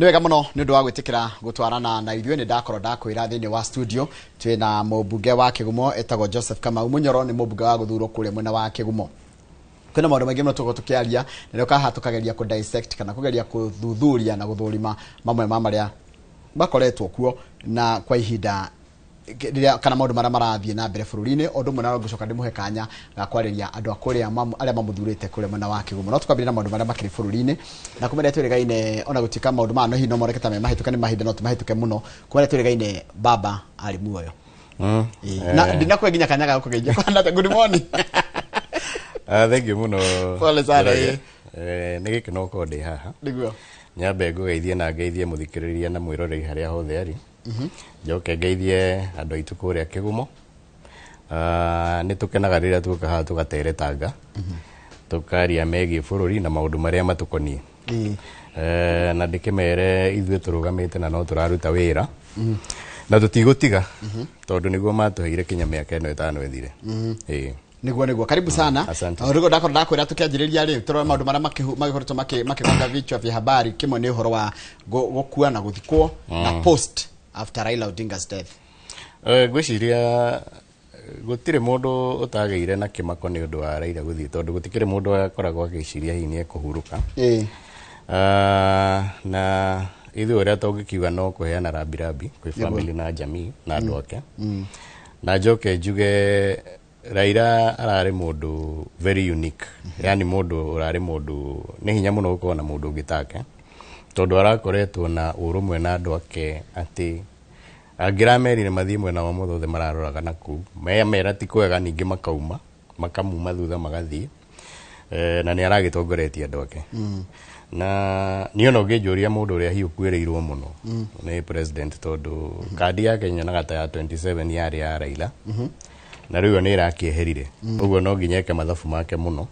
Nĩ wega mũno nĩ ũndũ wa gwĩtĩkĩra gũtwarana na ithuĩ. Nĩ ndakorwo ndakwĩra thĩinĩ wa studio twĩna mũmbunge wa Kĩgumo etagwo Joseph Kamau Mũnyoro. Nĩ mũmbunge wa gũthurwo kũrĩa mwena wa Kĩgumo. Kwĩna maũndũ maingĩ mũno tũgũkorwo tũkĩaria na nĩ kaha tũkageria kũ dissect kana kũgeria kũthuthuria na gũthũrima mamwe ma marĩa makoretwo kuo na kwa ihinda rĩrĩa kana maũndũ marĩa marathiĩ na mbere bũrũri-inĩ. O ũndũ ũmwe na ngũcoka ndĩmũhe kanya ga kwarĩria andũ a kũrĩa arĩa mamũthurĩte kũrĩa mwena wa Kĩgumo. No tũkwambĩrĩria na maũndũ marĩa makĩrĩ bũrũri-inĩ na kũmenya twĩrĩgaine, ona gũtuĩka maũndũ maya no hihi no moneke ta me mahĩtũke nĩ mahinda, no timahĩtũke mũno. Kũmenya twĩrĩgaine baba arĩ muoyo. Ĩĩ. Na ndinakũhe nginya kanya ga gũkũgeithia kwana. Good morning. Ah, thank you mũno. Pole sana. Njoroge. Nĩ gĩkeno gũkorwo ndĩ haha. Nyambe ngũgeithie na ngeithie mũthikĩrĩria na mwĩroreri harĩa hothe arĩ. Njoke ngeithie andũ aitũ kũrĩa Kĩgumo. Ah, nĩ tũkenaga rĩrĩa tuoka haha tũgateretanga, tũkaria megiĩ bũrũri na maũndũ marĩa matũkoniĩ. Na ndĩkĩmere ithuĩ tũrũgamĩte na no tũraruta wĩra na tũtigũtiga tondũ nĩguo matũheire kinya mĩaka ĩno 5 ĩthire. Ĩĩ. Niguo, karibu sana. Asante. Rĩu ndakorwo ndakwĩra tũkĩanjĩrĩria rĩ, tũrore maũndũ marĩa magĩkoretwo makĩgonga vichwa vya habari. Kĩmwe nĩ ũhoro wa gũkua na gũthikwo na post after Raila Odinga's death. Ngwĩciria gũtirĩ mũndũ ũtagĩire na kĩmako nĩ ũndũ wa Raila gũthiĩ, tondũ gũtikĩrĩ mũndũ akoragwo agĩciria hihi nĩ ekũhurũka. Ah, na ithuĩ ũrĩa tũngĩkiuga no kũheana rambirambi kwĩ family na jamii na andũ ake. Na njoke njuge Raila ararĩ mũndũ very unique, yani mũndũ ũrarĩ mũndũ nĩ hinya mũno gũkorwo na mũndũ ũngĩ take, tondũ arakoretwo na ũrũmwe na andũ ake atĩ angĩramerire mathiĩ mwena wa mũthothe mararoraga na kũu, mera ti kwega, ningĩ makauma makamuma thutha magathiĩ. Na nĩ aragĩtongoretie andũ ake. Na niĩ ona ũngĩnjũria mũndũ ũrĩa hihi ũkuĩrĩirwo mũno nĩ president, tondũ kandi yake nyonaga ta ya 27 yarĩ ya Raila na rĩu ĩyo nĩ ĩrakĩeherire ũguo, no nginya eke mathabu make mũno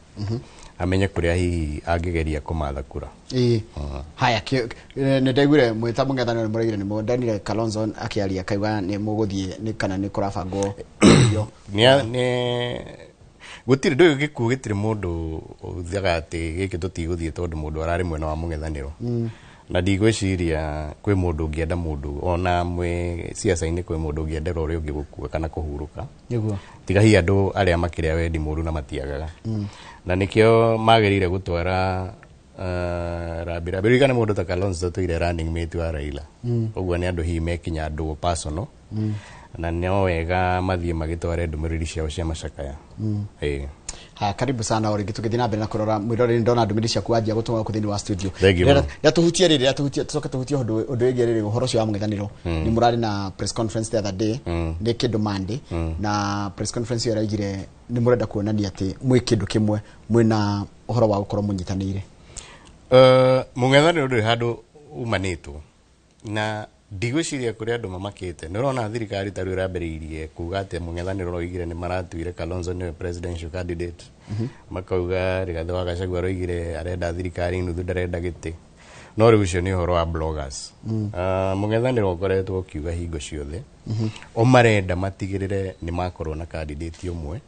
amenye kũrĩa hihi angĩgeria kũmatha kura. Ĩĩ, haya, nĩ ndaiguire mwĩta mũng'ethanĩro nĩ mũraigire nĩ ndanire Kalonzo akĩaria akauga nĩ mũgũthiĩ nĩ kana nĩ kũrabangwo irio. Nĩ gũtirĩ ndũĩ gĩkuũ gĩtirĩ mũndũ ũthiaga atĩ gĩkĩ tũtigũthiĩ, tondũ mũndũ ararĩ mwena wa mũng'ethanĩro na ndigwĩciria kwĩ mũndũ ũngĩenda mũndũ ona mwĩ ciaca-inĩ, kwĩ mũndũ ũngĩendera ũrĩa ũngĩ gũkua kana kũhurũka, tiga hihi andũ arĩa makĩrĩa wendi mũru na matiagaga, na nĩkĩo magĩrĩire gũtwara rambirambi. Ririkane mũndũ ta Kalonzo tũire running mate wa Raila, ũguo nĩ andũ hihi mekinya andũ personal na no wega mathiĩ magĩtware ndũmĩrĩri ciao cia macakaya. Ĩĩ. Haya, karibu sana. O rĩngĩ tũgĩthiĩ na mbere na kũrora mwĩroreri, ndona ndũmĩrĩri ciaku wanjia gũtũma gũkũ thĩinĩ wa studio. Thank you mũno. Rĩrĩa tũhutie rĩrĩ, rĩrĩa tũhutie, tũcoke tũhutie ũndũ wĩgiĩ rĩrĩ ũhoro ũcio wa mũng'ethanĩro. Nĩ mũrarĩ na press conference the other day, nĩ kĩndũ Monday, na press conference ĩyo ĩraigire nĩ mũrenda kuonania atĩ mwĩ kĩndũ kĩmwe, mwĩna ũhoro wa gũkorwo mũnyitanĩire. Mũng'ethanĩro ndũrĩ handũ umanĩtwo na ndigwĩciria kũrĩ andũ mamakĩte. Nĩ ũrona thirikari ta rĩu ĩrambĩrĩirie kuga atĩ mũng'ethanĩro ũroigire nĩ maratuire Kalonzo nĩwe presidential candidate, makauga Rigathĩ wa Gachagua aroigire arenda thirikari nuthu, ndarenda gĩtĩ. No rĩu ũcio nĩ ũhoro wa bloggers. Mũng'ethanĩro ũkoretwo ũkiuga hingo ciothe o marenda matigĩrĩre nĩ makorwo na candidate ũmwe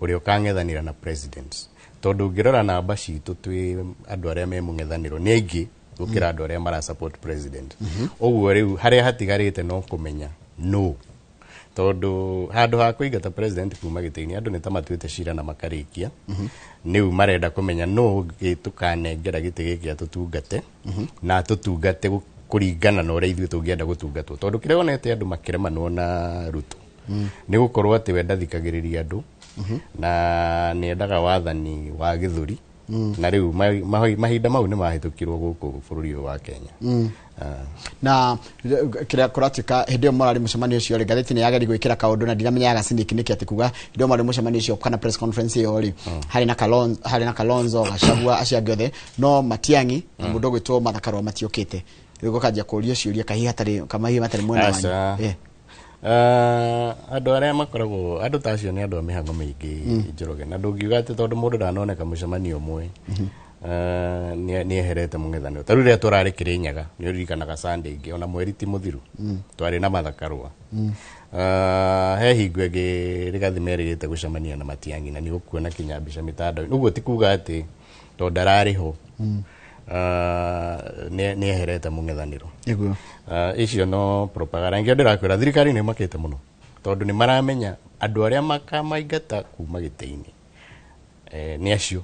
ũrĩa ũkang'ethanĩra na president, tondũ ũngĩrora namba citũ twĩ andũ arĩa me mũng'ethanĩro nĩ aingĩ gũkĩra andũ arĩa mara support president. Ũguo rĩu harĩa hatigarĩte no kũmenya no tondũ handũ ha kũingata president kuma gĩtĩ-inĩ, andũ nĩ ta matuĩte cira na makarĩkia. Rĩu marenda kũmenya no ũngĩ tũkanengera gĩtĩ gĩkĩ atũtungate na atũtungate kũringana na ũrĩa ithuĩ tũngĩenda gũtungatwo, tondũ kĩrĩa wonete andũ makĩremanwo na Ruto nĩ gũkorwo atĩ we ndathikagĩrĩria andũ na nĩ endaga wathani wa gĩthũri, na rĩu mahinda mau nĩ mahĩtũkirwo gũkũ bũrũri ũyũ wa Kenya. Ah. Na kĩrĩa kũratuĩka hĩndĩ ĩyo mũrarĩ mũcemanio ũcio rĩ, ngathĩti nĩ yageria gwĩkĩra kaũndũ na ndiramenya gaciniki nĩkĩ, atĩ kuga hĩndĩ ĩyo marĩ mũcemanio ũcio kana press conference ĩyo rĩ, harĩ na Kalonzo, Gachagua, acio angĩ othe, no Matiang'i na mũndũ ũgwĩtwo Martha Karua matiũkĩte. Rĩu gũkanjia kũũrio ciũria kahihi hatarĩ kamahihi matarĩ mwena wanyu. Aca. Andũ arĩa makoragwo andũ ta acio nĩ andũ a mĩhango mĩingĩ, Njoroge, na ndũngiuga atĩ tondũ mũndũ ndanoneka mũcemanio ũmwe nĩ eherete mũng'ethanĩro. Ta rĩu rĩrĩa tũrarĩ Kĩrĩnyaga, nĩ ũririkanaga Sunday ĩngĩ ona mweri ti mũthiru twarĩ na Martha Karua. He hingo ĩngĩ Rigathi merĩgĩte gũcemania na Matiang'i na nĩ ũkuona kinya mbica mĩtandao-inĩ. Ũguo ti kuga atĩ tondũ ndararĩ ho. Nĩ eherete mũng'ethanĩro. Nĩguo. Icio no propaganda. Ngĩo ndĩrakwĩra thirikari nĩ makĩte mũno tondũ nĩ maramenya andũ arĩa makamaingata kuma gĩtĩ-inĩ nĩ acio.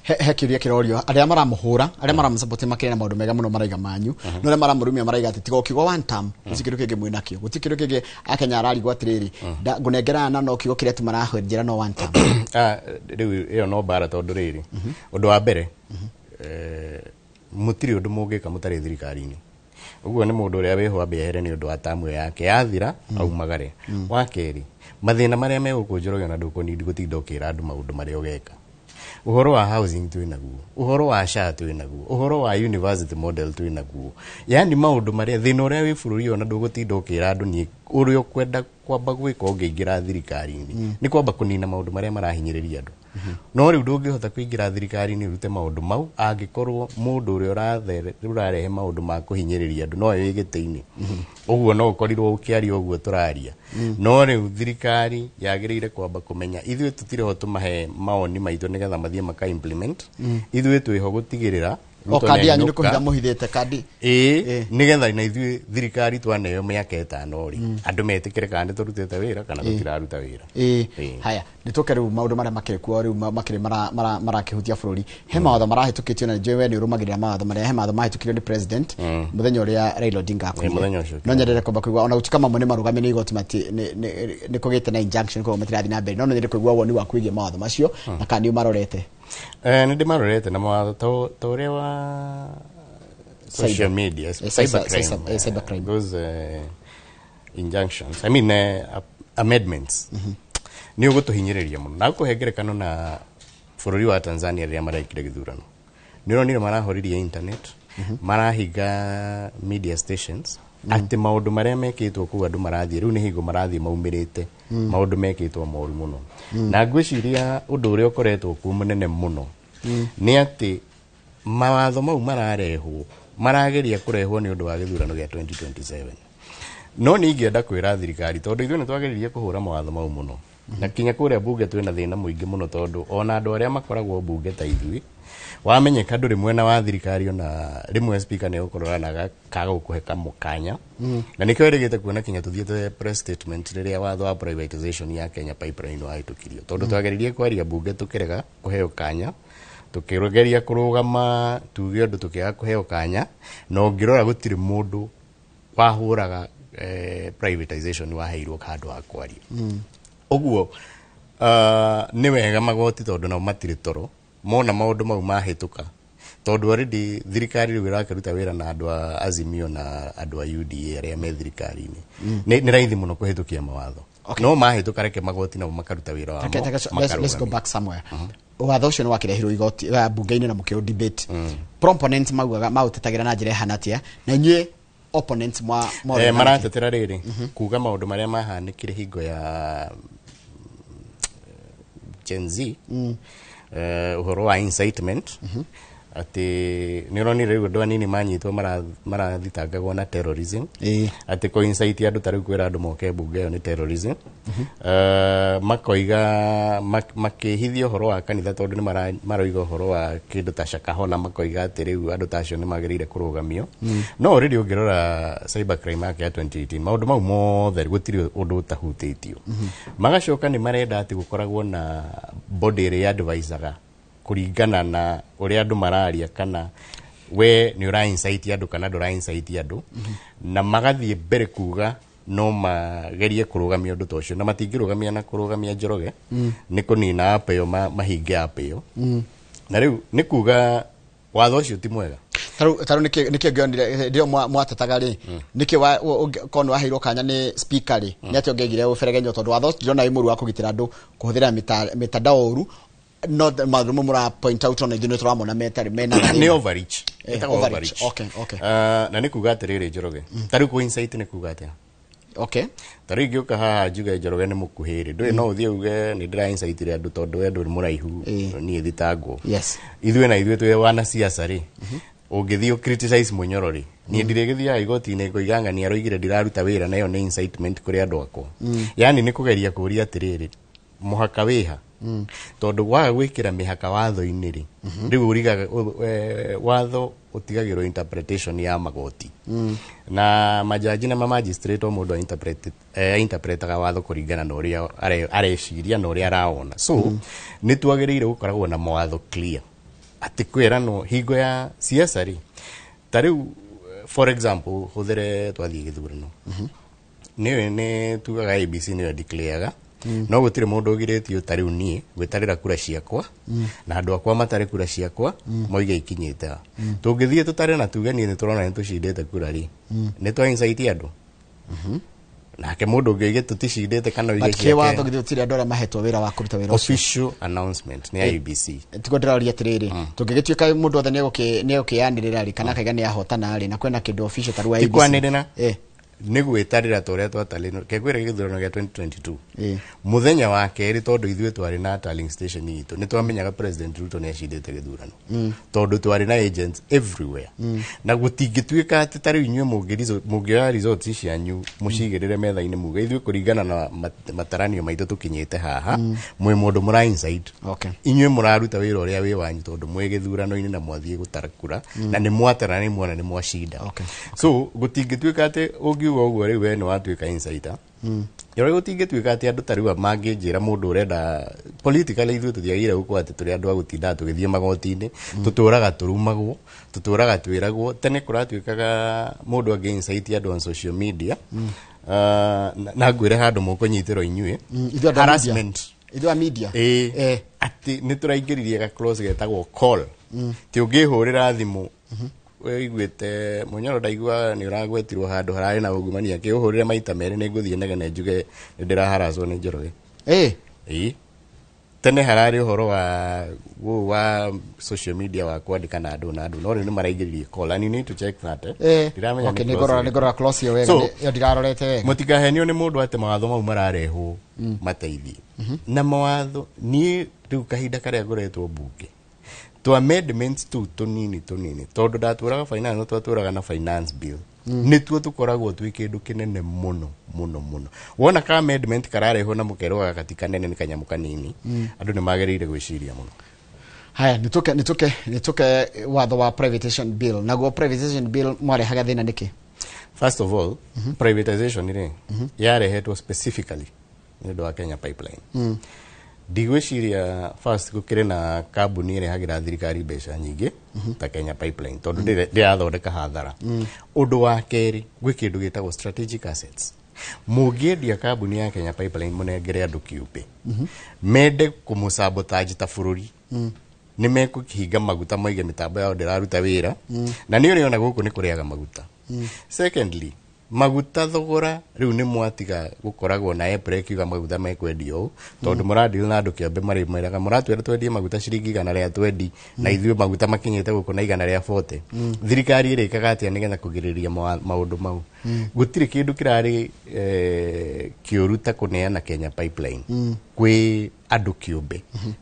He kĩũria kĩrorio, arĩa maramũhũra, arĩa maramũsupport makĩrĩ na maũndũ mega mũno maraiga manyu, no arĩa maramũrumia maraiga atĩ tiga ũkiuga one term, gũtirĩ kĩndũ kĩngĩ mwĩ nakĩo, gũtirĩ kĩndũ kĩngĩ. Akenya ararigwo atĩrĩrĩ, ngũnengera na no kiugo kĩrĩa tu marahwenjera no one term. Rĩu ĩyo no mbara tondũ rĩrĩ, ũndũ wa mbere, mũtirĩ ũndũ mũngĩka mũtarĩ thirikari-inĩ. Ũguo nĩ mũndũ ũrĩa wĩho ambe ehere nĩ ũndũ wa tamu ĩyo yake yathira aumagare. Wa kerĩ, mathĩna marĩa me gũkũ Njoroge, na ndũkũnindi gũtinda ũkĩra andũ maũndũ marĩa ũgeka. Ũhoro wa housing twĩ naguo, ũhoro wa SHA twĩ naguo, ũhoro wa university model twĩ naguo, yani maũndũ marĩa thĩna ũrĩa wĩ bũrũri ũyũ, na ndũgũtinda ũkĩra andũ. Niĩ ũrĩa ũkwenda kwamba gwĩka ũngĩingĩra thirikari-inĩ nĩ kwamba kũnina maũndũ marĩa marahinyĩrĩria andũ. No rĩu ndũngĩhota kũingĩra thirikari-inĩ ũrute maũndũ mau angĩkorwo mũndũ ũrĩa ũrarehe maũndũ ma kũhinyĩrĩria andũ no wĩ gĩtĩ-inĩ. Ũguo no ũkorirwo ũkĩaria ũguo tũraria, no rĩu thirikari yagĩrĩire kwamba kũmenya ithuĩ tũtirĩ ho tũmahe mawoni maitũ nĩgetha mathiĩ maka implement. Ithuĩ twĩho gũtigĩrĩra O Ruto kandi yanyu nĩ nĩainũka. kũhitha mũhithĩte kandi. Ĩĩ, Ĩĩ. nĩgetha na ithuĩ thirikari twaneo mĩaka 5 rĩ, andũ metĩkĩre kana nĩ tũrutĩte wĩra kana tũtiraruta wĩra. Ĩĩ. Ĩĩ. Haya, nĩ tũke rĩu maũndũ marĩa makĩrĩ kuo rĩu, makĩrĩ marakĩhutia bũrũri. He mawatho marahĩtũkĩtio, na nĩnjũĩ we nĩ ũrũmagĩrĩra mawatho marĩa. He mawatho mahĩtũkirio nĩ president mũthenya ũrĩa Raila Odinga akuire. Mũthenya ũcio. No nyendere kwamba kũigua, ona gũtuĩka mamwe nĩ marũgamie nĩ igoti, nĩ kũgĩte na injunction, koguo matirathiĩ na mbere, no nyende kũigua woni waku wĩgiĩ mawatho macio na kana nĩ ũmarorete. Nĩ ndĩmarorete, na mawatho ta ũrĩa wa social media, cyber crime, cyber crime. Those injunctions, I mean, amendments nĩ ũgũtũhinyĩrĩria mũno. Na ngũkũhe ngerekano na bũrũri wa Tanzania. Rĩrĩa marekire gĩthurano, nĩ ũronire marahoririe internet, marahinga media stations, atĩ maũndũ marĩa mekĩtwo kũu andũ marathiĩ rĩu nĩ hingo marathiĩ maumĩrĩte maũndũ mekĩtwo moru mũno. Na ngwĩciria ũndũ ũrĩa ũkoretwo kuo mũnene mũno nĩ atĩ mawatho mau mararehwo, marageria kũrehwo nĩ ũndũ wa gĩthurano gĩa 2027. No nĩ ingĩenda kwĩra thirikari, tondũ ithuĩ nĩ twageririe kũhũra mawatho mau mũno, na kinya kũrĩa bunge twĩna thĩna mũingĩ mũno, tondũ ona andũ arĩa makoragwo bunge ta ithuĩ, wamenyeka ndũrĩ mwena wa thirikari, ona rĩmwe speaker nĩ egũkũrora na kaga gũkũhe kamũkanya. Na nĩkĩo ĩrĩgĩte kuona kinya tũthiĩte press statement rĩrĩa watho wa privatization ya Kenya Pipeline wahĩtũkirio, tondũ twageririe kwaria bunge tũkĩrega kũheo kanya, tũkĩgeria kũrũgama tuge ũndũ tũkĩaga kũheo kanya. Na ũngĩrora gũtirĩ mũndũ wahũraga privatization waheirwo handũ ha kwaria. Ũguo nĩ wega magoti, tondũ nao matirĩ toro mona maũndũ mau mahĩtũka, tondũ already thirikari rĩu ĩrakĩruta wĩra na andũ a Azimio na andũ a UDA arĩa me thirikari-inĩ. Nĩ raithi mũno kũhĩtũkia mawatho. No mahĩtũka, reke magoti nao makaruta wĩra wamo. Let's go makarũgamia. back somewhere. Watho ũcio nĩ wakĩrehirwo igoti bunge-inĩ na mũkĩũ debate. Proponents maugaga maũtetagĩra na njĩra ĩhana atĩa, na inyuĩ opponents mwa Maratetera rĩrĩ kuga maũndũ marĩa mahanĩkire hingo ya Gen Z, ũhoro wa incitement, atĩ nĩ ũronire rĩu andũ anini manyitwo marathitangagwo na terrorism, atĩ kũ incite andũ ta rĩu kwĩra andũ moke bunge ĩyo nĩ terrorism. Makoiga makĩhithia ũhoro wa kanitha, tondũ nĩ maroiga ũhoro wa kĩndũ ta Shakahola, makoiga atĩ rĩu andũ ta acio nĩ magĩrĩire kũrũgamio. No already ũngĩrora Cyber Crime Act ya 2018, maũndũ mau mothe gũtirĩ ũndũ ũtahutĩtio. Magacoka nĩ marenda atĩ gũkoragwo na body ĩrĩa advisaga kũringana na ũrĩa andũ mararia, kana we nĩ ũra incite andũ kana ndũra incite andũ. Na magathiĩ mbere kuga no magerie kũrũgamia ũndũ ta ũcio, na matingĩrũgamia na kũrũgamia Njoroge nĩ kũnina app ĩyo, mahinge app ĩyo. Na rĩu nĩ kuga watho ũcio ti mwega. Tarĩu nĩkĩ ngĩonire hĩndĩ ĩyo mwatetaga rĩ, nĩkĩ korwo nĩ waheirwo kanya nĩ speaker rĩ, nĩ atĩa ũngĩaigire ũberegenyo? Tondũ watho ũcio ndĩrona wĩ mũru wa kũgitĩra andũ kũhũthĩra mitandao ũru, no maũndũ mamwe mũra point out ona ithuĩ nĩ tũramona metarĩ mena Nĩ thĩna. Overreach. Ĩtagwo Overreach. overreach. Okay. Na nĩ kuga atĩrĩrĩ, Njoroge, ta rĩu kũ incite nĩ kuga atĩa? Ta rĩu ingĩũka haha njuge Njoroge nĩ mũkuhĩ rĩ, ndũĩ no ũthiĩ uge nĩ ndĩra incitire andũ tondũ we ndũrĩ mũraihu, niĩ thitangwo. Ithuĩ na ithuĩ twĩ wanasiasa rĩ, ũngĩthiĩ ũ criticize Mũnyoro rĩ, niĩ ndirĩgĩthiaga igoti-inĩ ngoiga ng'ania aroigire ndiraruta wĩra, na ĩyo nĩ incitement kũrĩ andũ akwa. Yani nĩ kũgeria kũũria atĩrĩrĩ, mũhaka wĩha? Tondũ waga gwĩkĩra mĩhaka watho-inĩ rĩ, rĩu ũrigaga watho ũtigagĩrwo interpretation ya magoti na majaji na mamagistrate, o mũndũ interpretaga watho kũringana na ũrĩa areciria na ũrĩa araona. So nĩ twagĩrĩire gũkoragwo na mawatho clear atĩ kwĩranwo hingo ya siasa rĩ, ta rĩu for example hũthĩre twathiĩ gĩthurano, nĩwe nĩ tugaga ABC nĩyo declareaga, no gũtirĩ mũndũ ũgirĩtio ta rĩu niĩ gwĩtarĩra kura ciakwa na andũ akwa matarĩ kura ciakwa moige ikinyĩte ha. Tũngĩthiĩ tũtare na tuge niĩ nĩ tũrona nĩ tũcindĩte kura rĩ, nĩ twa incite andũ, nake mũndũ ũngĩ oige tũticindĩte kana oige But kĩwatho ciake. Githĩ gũtirĩ andũ arĩa mahetwo wĩra wa kũruta wĩra ũcio? Official announcement nĩ IEBC. Tiguo ndĩroria atĩrĩrĩ, tũngĩgĩtuĩka mũndũ othe nĩegũkĩanĩrĩra rĩ, kana akaiga nĩ ahotana rĩ, na kwĩna kĩndũ official ta rĩu Ti IEBC. kwanĩrĩra, nĩ gwĩtarĩra ta ũrĩa twatarĩrwo kengwĩra gĩthurano gĩa 2022, mũthenya wa kerĩ, tondũ ithuĩ twarĩ na tallying station itũ, nĩ twamenyaga President Ruto nĩ acindĩte gĩthurano, tondũ twarĩ na agents everywhere. Na gũtingĩtuĩka atĩ ta rĩu inyuĩ mũngĩoya results cianyu mũcigĩrĩre metha-inĩ muge ithuĩ kũringana na mataranio maitũ tũkinyĩte haha, mwĩ mũndũ mũra inside. Inyuĩ mũraruta wĩra ũrĩa wĩ wanyu, tondũ mwĩ gĩthurano-inĩ na mwathiĩ gũtara kura na nĩ mwatara nĩ muona nĩ mwacinda. So gũtingĩtuĩka atĩ ũngiuga ũguo rĩu we nĩ watuĩka insider. Rĩu gũtingĩtuĩka atĩ andũ ta rĩu mangĩnjĩra mũndũ ũrenda politically, ithuĩ tũtiagĩrĩire gũkorwo atĩ tũrĩ andũ a gũtindaga tũgĩthiĩ magoti-inĩ, tũtũraga tũrumagwo, tũtũraga twĩragwo. Tene kũratuĩkaga mũndũ angĩ incite andũ on social media. Na ngwĩre handũ mũkũnyitĩrwo inyuĩ. Ithuĩ andũ a media. Harassment. Ithuĩ a media. Ĩĩ. Atĩ nĩ tũraingĩririe ga clause getagwo call ti ũngĩhũrĩra thimũ wĩiguĩte Mũnyoro, ndaigua nĩ ũragwetirwo handũ hararĩ na ungumania, kĩ ũhũrĩre maita merĩ nĩ ngũthiĩ negene njuge nĩ ndĩraharacwo nĩ Njoroge. Ĩĩ, tene hararĩ ũhoro wa wa social media wa kwandĩka na andũ na andũ, no rĩu nĩ maraingĩririe call and you need to check that, eh. Ndiramenya Okay, nĩ nĩ ngũrora clause nĩ ngũrora clause ĩyo wega. So, ĩyo ndirarorete wega. Mũtikahenio nĩ mũndũ atĩ mawatho mau mararehwo mateithie na mawatho. Niĩ rĩu kahinda karĩa ngoretwo mbunge, tũ amendments tu tũnini tũnini, tondũ ndatũraga finance, no twatũraga na finance bill, nĩtuo tũkoragwo twĩ kĩndũ kĩnene mũno mũno mũno. Wona ka amendment kararehwo na mũkerwo gaka ti kanene, nĩ kanyamũ kanini, andũ nĩ magĩrĩire gwĩciria mũno. Haya, nĩtũke watho wa privatization bill. Naguo privatization bill mwarehaga thĩna nĩkĩ? First of all, privatization rĩ yarehetwo specifically nĩ ũndũ wa Kenya Pipeline. Ndigwĩciria first gũkĩrĩ na kambuni ĩrehagĩra thirikari mbeca nyingĩ ta Kenya Pipeline, tondũ ndĩrathondeka hathara. Ũndũ wa kerĩ, gwĩ kĩndũ gĩtagwo strategic assets. Mũngĩendia kambuni ya Kenya Pipeline mũnengere andũ kĩũmbe mende kũmũsabotage ta bũrũri, nĩ mekũhinga maguta, moige mĩtambo yao ndĩraruta wĩra, na nĩ ũrĩona gũkũ nĩ kũrĩaga maguta. Secondly, maguta thogora rĩu nĩ mwatiga gũkoragwo na EPRA ĩkiuga maguta mekwendio ũũ, tondũ mũradeal na andũ kĩombe marĩmwĩraga mũratwĩra twendie maguta ciringi 120, na ithuĩ maguta makinyĩte gũkũ na 140. Thirikari ĩrĩkaga atĩa nĩgetha kũgirĩrĩria maũndũ mau? Gũtirĩ kĩndũ kĩrarĩ kĩũru ta kũneana Kenya Pipeline kwĩ andũ kĩũmbe,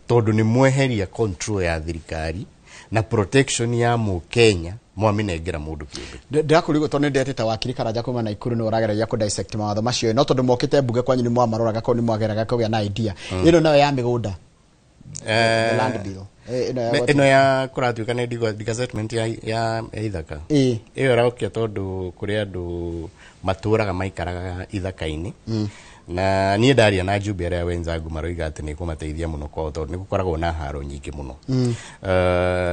tondũ nĩ mweheria control ya thirikari na protection ya mũkenya mwamĩnengera mũndũ kĩũmbe. Ndĩrakũrigwo tondũ nĩ ndetĩte wakiri Karanja kuma Naikuru, nĩ ũrageragia kũ dissect mawatho macio, no tondũ mokĩte mbunge kwanyu nĩ mwamaroraga kũu, nĩ mwageraga kũgĩa na idea ĩno nayo ya mĩgũnda, the land bill. Ĩno ya Ĩno ya kũratuĩka nĩ degazettement ya ithaka. Ĩyo ĩrokia tondũ kũrĩ andũ matũraga maikaraga ithaka-inĩ, na niĩ ndaria na njumbe arĩa wenzangu maroiga atĩ nĩ kũmateithia mũno kwao, tondũ nĩ gũkoragwo na haro nyingĩ mũno.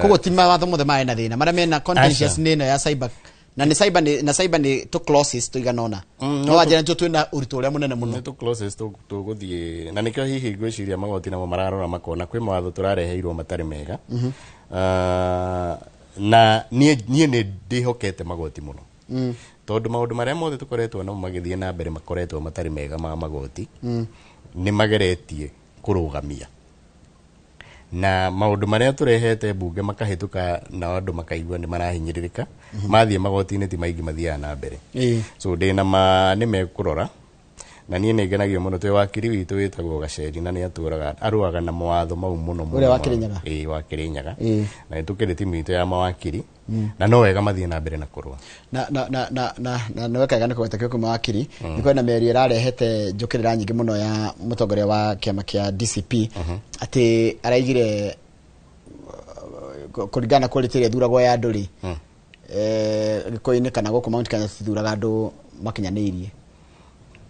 Koguo ti mawatho mothe marĩ na thĩna, marĩa mena contentious Aca. nĩ ĩno ya cyber na nĩ cyber nĩ na cyber nĩ tũ clauses tũigana ũna, no wanjĩra nĩtũ twĩna ũritũ ũrĩa mũnene mũno. Nĩ tũ clauses tũgũthiĩ na nĩkĩo hihi ngwĩciria magoti namo mararora makona kwĩ mawatho tũrareheirwo matarĩ mega. Na niĩ nĩ ndĩhokete magoti mũno, tondũ maũndũ marĩa mothe tũkoretwo namo magĩthiĩ na mbere makoretwo matarĩ mega ma magoti, nĩ mageretie kũrũgamia na maũndũ marĩa tũrehete mbunge makahĩtũka na andũ makaigua nĩ marahinyĩrĩrĩka, mathiĩ magoti-inĩ ti maingĩ mathiaga na mbere. So ndĩna ma nĩ mekũrora Na niĩ nĩ ngenagio mũno twĩ wakiri witũ wĩtagwo Gaceri, na nĩ atũraga arũaga na mawatho mau mũno mũno. Ũrĩa wa Kĩrĩnyaga? Ĩĩ, wa Kĩrĩnyaga. Ĩĩ. Na nĩ tũkĩrĩ timu itũ ya mawakiri, na no wega mathiĩ na mbere na kũrũa. Na nĩ wekega nĩ kũgweta kĩo kuma wakiri. Nĩ kwĩna mĩario ĩrarehete njũkĩrĩra nyingĩ mũno ya mũtongoria wa kĩama kĩa DCP, atĩ araigire kũringana na quality ĩrĩa ĩthuragwo ya andũ rĩ, Gĩkũyũ-inĩ kana gũkũ Mount Kenya tũtithuraga andũ makinyanĩirie.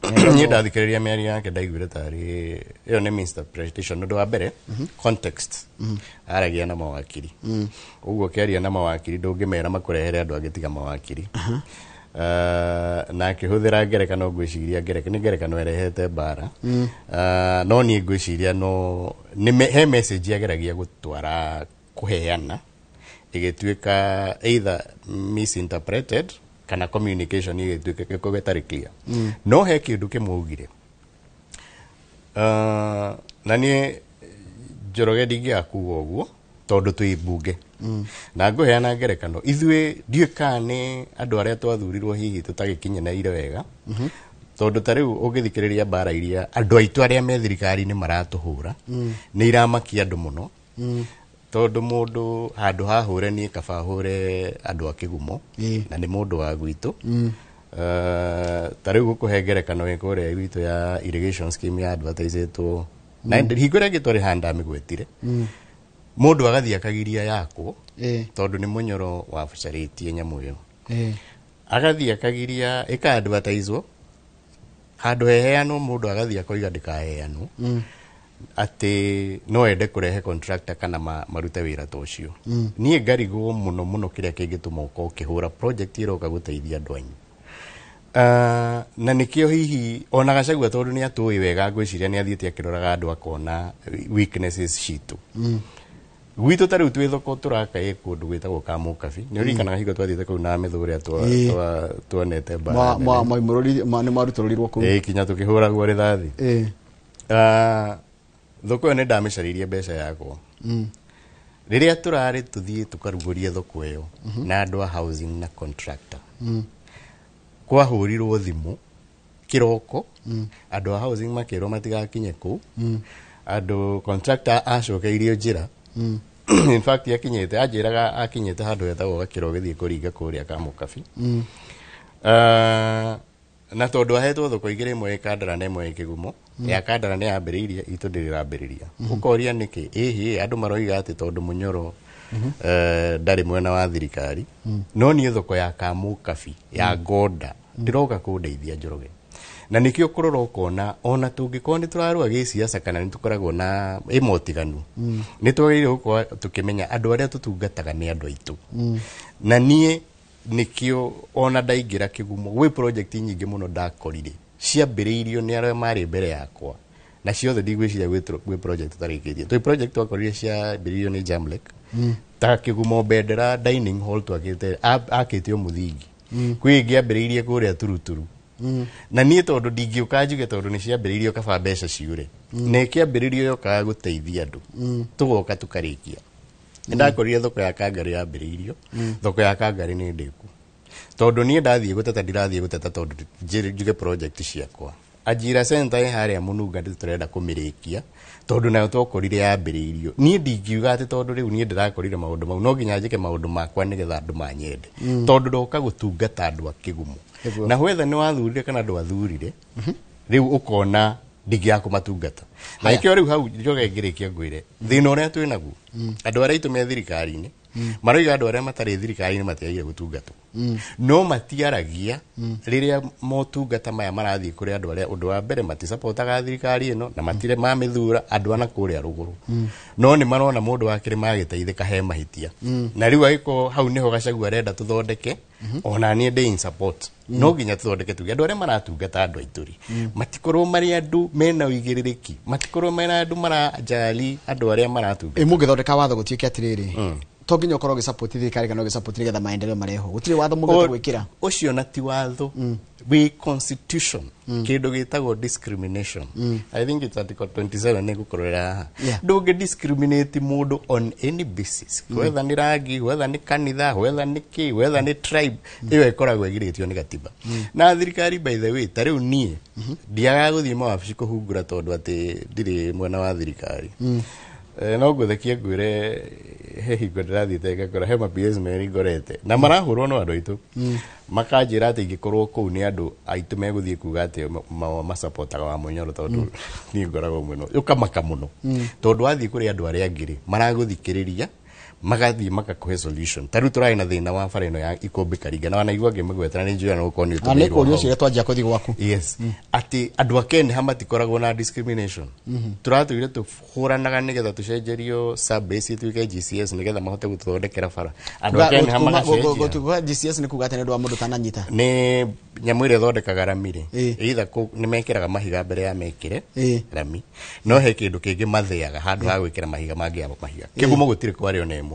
Niĩ ndathikĩrĩria mĩario yake ndaiguire tarĩ ĩyo nĩ misinterpretation. Ũndũ wa mbere, context, aragia na mawakiri. Ũguo ũkĩaria na mawakiri ndũngĩmera makũrehere andũ angĩ tiga mawakiri. Na akĩhũthĩra ngerekano, ngwĩciria nĩ ngerekano ĩrehete mbara. No niĩ ngwĩciria no he message ageragia gũtwara kũheana, ĩgĩtuĩka either misinterpreted kana communication ĩgĩtuĩka gĩkorwo ĩtarĩ clear. No he kĩndũ kĩmwe augire, na niĩ Njoroge ndingĩaga kuga ũguo tondũ twĩ mbunge na ngũheana ngerekano. Ithuĩ ndiũĩ kana nĩ andũ arĩa twathurirwo hihi tũtagĩkinyanĩire wega, tondũ ta rĩu ũngĩthikĩrĩria mbara iria andũ aitũ arĩa me thirikari-inĩ maratũhũra nĩ iramakia andũ mũno, tondũ mũndũ handũ hahũre niĩ kaba hũre andũ a Kĩgumo na nĩ mũndũ wa gwitũ. Ta rĩu gũkũhe ngerekano ĩ kũrĩa gwitũ ya irrigation scheme ya advertisetwo na hingo ĩrĩa ĩngĩ twarĩ haha ndamĩgwetire, mũndũ agathiĩ akagiria yakwo tondũ nĩ Mũnyoro wabacarĩtie nyamũ ĩyo, agathiĩ akagiria ĩka advertisewo handũ heheanwo, mũndũ agathiĩ akoiga ndĩkaheanwo, atĩ no ende kũrehe contractor kana marute wĩra ta ũcio. Niĩ ngarigwo mũno mũno kĩrĩa kĩngĩtũma ũkorwo ũkĩhũra project ĩroka gũteithia andũ anyu. Na nĩkĩo hihi ona Gachagua, tondũ nĩ atũĩ wega, ngwĩciria nĩ athiĩte akĩroraga andũ akona weaknesses citũ gwitũ. Ta rĩu twĩ thoko tũraka ĩ kũndũ gwĩtagwo Kamũkabi, nĩ ũririkanaga hingo twathiĩte kũu na mĩthũ ũrĩa tuonete mbara nene. Nĩ mwarutũrũrirwo kũu. Ĩ, kinya tũkĩhũragwo rĩthathi. Thoko ĩyo nĩ ndamĩcarĩirie mbeca yakwa rĩrĩa tũrarĩ tũthiĩ tũkarugũrie thoko ĩyo na andũ a housing na contractor. Kwahũrirwo thimũ kĩroko, andũ a housing makĩrwo matigakinye kũu, andũ contractor acokeirio njĩra. In fact akinyĩte anjĩraga akinyĩte handũ hetagwo Gakĩro gĩthiĩ kũringa kũrĩa Kamũkabi. Na tondũ ahetwo thoko igĩrĩ, ĩmwe ĩ Kandara na ĩmwe ĩ Kĩgumo, ya Kandara nĩ yambĩrĩirie, itũ ndĩrĩ ĩrambĩrĩria. Ũkoria nĩkĩ? Ĩhĩ, andũ maroiga atĩ tondũ Mũnyoro ndarĩ mwena wa thirikari. No niĩ thoko ya Kamũkabi ya Ngonda ndĩroka kũndeithia Njoroge, na nĩkĩo kũrora ũkona ona tũngĩkorwo nĩ tũrarũa gĩciaca kana nĩ tũkoragwo na ĩ motiganu, nĩ twagĩrĩire gũkorwo tũkĩmenya andũ arĩa tũtungataga nĩ andũ aitũ. Na niĩ nĩkĩo ona ndaingĩra Kĩgumo gwĩ project nyingĩ mũno ndakorire ciambĩrĩirio nĩ arĩa marĩ mbere yakwa, na ciothe ndigwĩciria gwĩ project tũtarĩkĩtie. Twĩ project twakorire ciambĩrĩirio nĩ Jamlek, ta Kĩgumo Bendera dining hall twakĩte, akĩte o mũthingi. Kwĩ ĩngĩ ambĩrĩirie kũrĩa Turuturu, na niĩ tondũ ndingĩũka njuge tondũ nĩ ciambĩrĩirio kaba mbeca ciũre, na ĩkĩambĩrĩrio yokaga gũteithia andũ, tũgoka tũkarĩkia. Nĩ ndakorire thoko ya Kangarĩ yambĩrĩirio, thoko ya Kangarĩ nĩ ndĩku, tondũ niĩ ndathiĩ gũteta, ndirathiĩ gũteta tondũ njuge project ciakwa. Ajira Center ĩ harĩa Mũnunga, ndĩ tũrenda kũmĩrĩkia tondũ nayo twakorire yambĩrĩirio. Niĩ ndingiuga atĩ tondũ rĩu niĩ ndĩrakorire maũndũ mau no nginya njĩke maũndũ makwa nĩgetha andũ manyende, tondũ ndoka gũtungata andũ a Kĩgumo. Na whether nĩ wathurire kana ndwathurire, rĩu ũkona ndingĩaga kũmatungata na Haya. ĩkĩo rĩu hau njoge ngĩrĩkia ngwĩre thĩna ũrĩa twĩ naguo, andũ arĩa aitũ me thirikari-inĩ maroiga andũ arĩa matarĩ thirikari-inĩ matiagĩrĩire gũtungatwo, no matiaragia rĩrĩa motungata maya marathiĩ kũrĩ andũ arĩa ũndũ wa mbere matisapotaga thirikari ĩno na matirĩ mamĩthura, andũ ana kũrĩa rũgũrũ, no nĩ marona mũndũ wa kĩrĩma agĩteithĩka he mahĩtia. Na rĩu agĩkorwo hau nĩho Gachagua arenda tũthondeke, ona niĩ ndĩ in support, no nginya tũthondeke tuge andũ arĩa maratungata andũ aitũ rĩ matikorwo marĩ andũ mena ũigĩrĩrĩki, matikorwo mena andũ maranjali andũ arĩa maratungata. Ĩ mũngĩthondeka watho gũtuĩke atĩrĩrĩ, To nginya ũkorwo ũgĩsupport thirikari kana ũgĩsupport nĩgetha maendeleo marehwo. Gũtirĩ watho mũngĩhota gwĩkĩra. Ũcio na ti watho wĩ constitution, kĩndũ gĩtagwo discrimination. I think it's article 27 nĩ ngũkũrorera haha. Ndũngĩ discriminate mũndũ on any basis, whether nĩ rangi, whether nĩ kanitha, whether nĩ kĩ, whether nĩ tribe. Ĩyo ĩkoragwo ĩgirĩtio nĩ gatiba na thirikari. By the way, ta rĩu niĩ ndiagaga gũthiĩ mawabici kũhungura tondũ atĩ ndirĩ mwena wa thirikari. No ngũthekie ngwĩre he hingo ndĩrathiĩte ngakora he ma PS merĩ ngorete na marahũrwo no andũ aitũ, makanjĩra atĩ ingĩkorwo kũu nĩ andũ aitũ megũthiĩ kuga atĩ masapotaga wa Mũnyoro, tondũ niĩ ngoragwo mũno ũkamaka mũno tondũ wathiĩ kũrĩ andũ arĩa angĩ rĩ maragũthikĩrĩria, magathiĩ makakũhe solution. Ta rĩu tũrarĩ na thĩna wa bara ĩno ya Ikũmbĩ Karinga na wanaigua ngĩmĩgwetera nĩ njũĩ na gũkorwo nĩ Na nĩ ũtũmĩirwo kũũria hau. Ũcio twanjia kũthiĩ gwaku. Yes, atĩ andũ a Kenya matikoragwo na discrimination. Tũratũire tũhũranaga nĩgetha tũcenjerio sub-base ĩtuĩke GCS nĩgetha mahote gũtũthondekera bara. Andũ a Kenya magacenjia. Gũtuga GCS nĩ kuga atĩ nĩ ũndũ wa mũndũ tananyita. Nĩ nyamũ ĩrĩa ĩthondekaga rami rĩ, either nĩ mekĩraga mahiga mbere ya mekĩre rami, no he kĩndũ kĩngĩ mathĩaga handũ ha gwĩkĩra mahiga mangĩ mahiga. Kĩgumo gũtirĩ kwarĩ ona ĩmwe.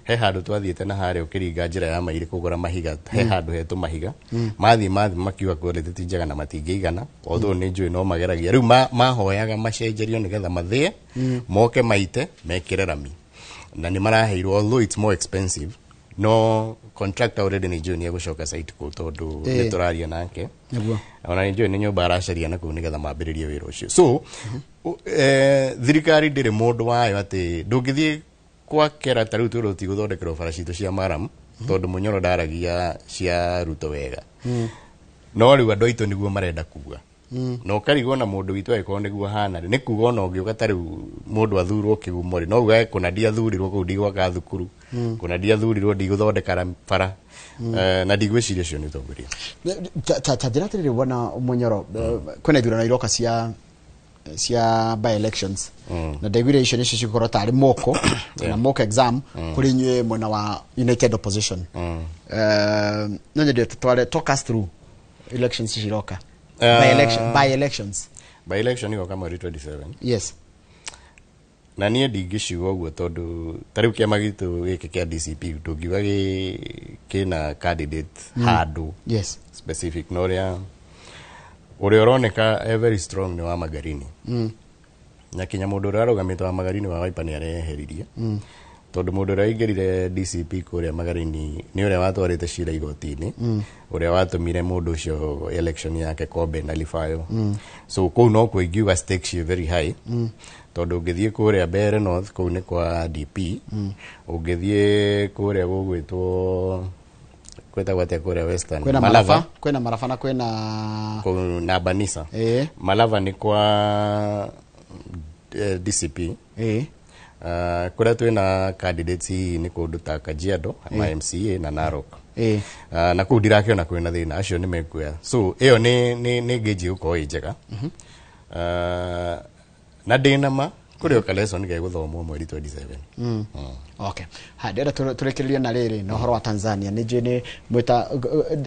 He handũ twathiĩte na harĩa ũkĩringa njĩra ya mairĩ kũgũra mahiga, he handũ hetũ mahiga mathiĩ mathiĩ makiuga quality ti njega na matingĩigana, although nĩ njũĩ no mageragia. Rĩu mahoyaga macenjerio nĩgetha mathĩe moke maite mekĩre rami na nĩ maraheirwo, although it's more expensive, no contractor already nĩ njũĩ nĩ egũcoka site kũu tondũ nĩ tũraria nake. Ona nĩ njũĩ nĩ nyũmba aracaria na kũu nĩgetha mambĩrĩrie wĩra ũcio. So thirikari ndĩrĩ mũndũ wayo atĩ ndũngĩthiĩ gwakera. Ta rĩu twĩrwo tigũthondekerwo bara citũ cia maram tondũ Mũnyoro ndaragia cia Ruto wega, no rĩu andũ aitũ nĩguo marenda kuga na ũkarigwo na mũndũ witũ angĩkorwo nĩguo ahana rĩ, nĩ kuga ona ũngĩũka ta rĩu mũndũ athurwo kĩgumo rĩ, no ugage kũna ndiathurirwo kũu ndigwaka thukuru, kũna ndiathurirwo ndigũthondeka bara. Na ndigwĩciria ũcio nĩ ũtongoria. Ta njĩra atĩrĩrĩ, bwana Mũnyoro, kwĩna ithurano iroka cia by elections na ndaiguire icio nĩcio cigũkorwo tarĩ moko kana mock exam kũrĩ inyuĩ mwena wa United Opposition. No nyende tũtware, talk us through elections ici iroka, by election, by elections. By election igoka mweri 27. Yes. Na niĩ ndingĩciuga ũguo tondũ ta rĩu kĩama gitũ gĩkĩ kĩa DCP ndũngiuga kĩna candidate handũ specific, no ũrĩa ũroneka e very strong nĩ wa Magarini, na kinya mũndũ ũrĩa arũgamĩte wa Magarini wa Wiper nĩ areheririe, tondũ mũndũ ũrĩa waingĩrire DCP kũrĩa Magarini nĩ ũrĩa watwarĩte cira igoti-inĩ, ũrĩa watũmire mũndũ ũcio election yake kombe na lifayo. So kũu no kuo ingiuga stakes ciĩ very high, tondũ ũngĩthiĩ kũrĩa Mbeere North kũu nĩ kwa DP, ũngĩthiĩ kũrĩa gũgwĩtwo kwĩtagwo atĩa kũrĩa Western? Kwĩna Malava. Malava, kwĩna Malava na kwĩna kũu na Banisa. Malava nĩ kwa DCP. Kũrĩa twĩna candidates hihi nĩ kũndũ ta Kajiado ma MCA na Narok. Na kũu ndirakĩona kwĩna thĩna, acio nĩ mekuoya, so ĩyo nĩ ngĩnji gũkorwo ĩ njega. Na ndĩna ma kũrĩ o ka lesson gegũthomwo mweri 27. Okay, ha ndĩrenda tũrĩkĩrĩrie na rĩrĩ na ũhoro wa Tanzania. Nĩ njũĩ nĩ mwĩta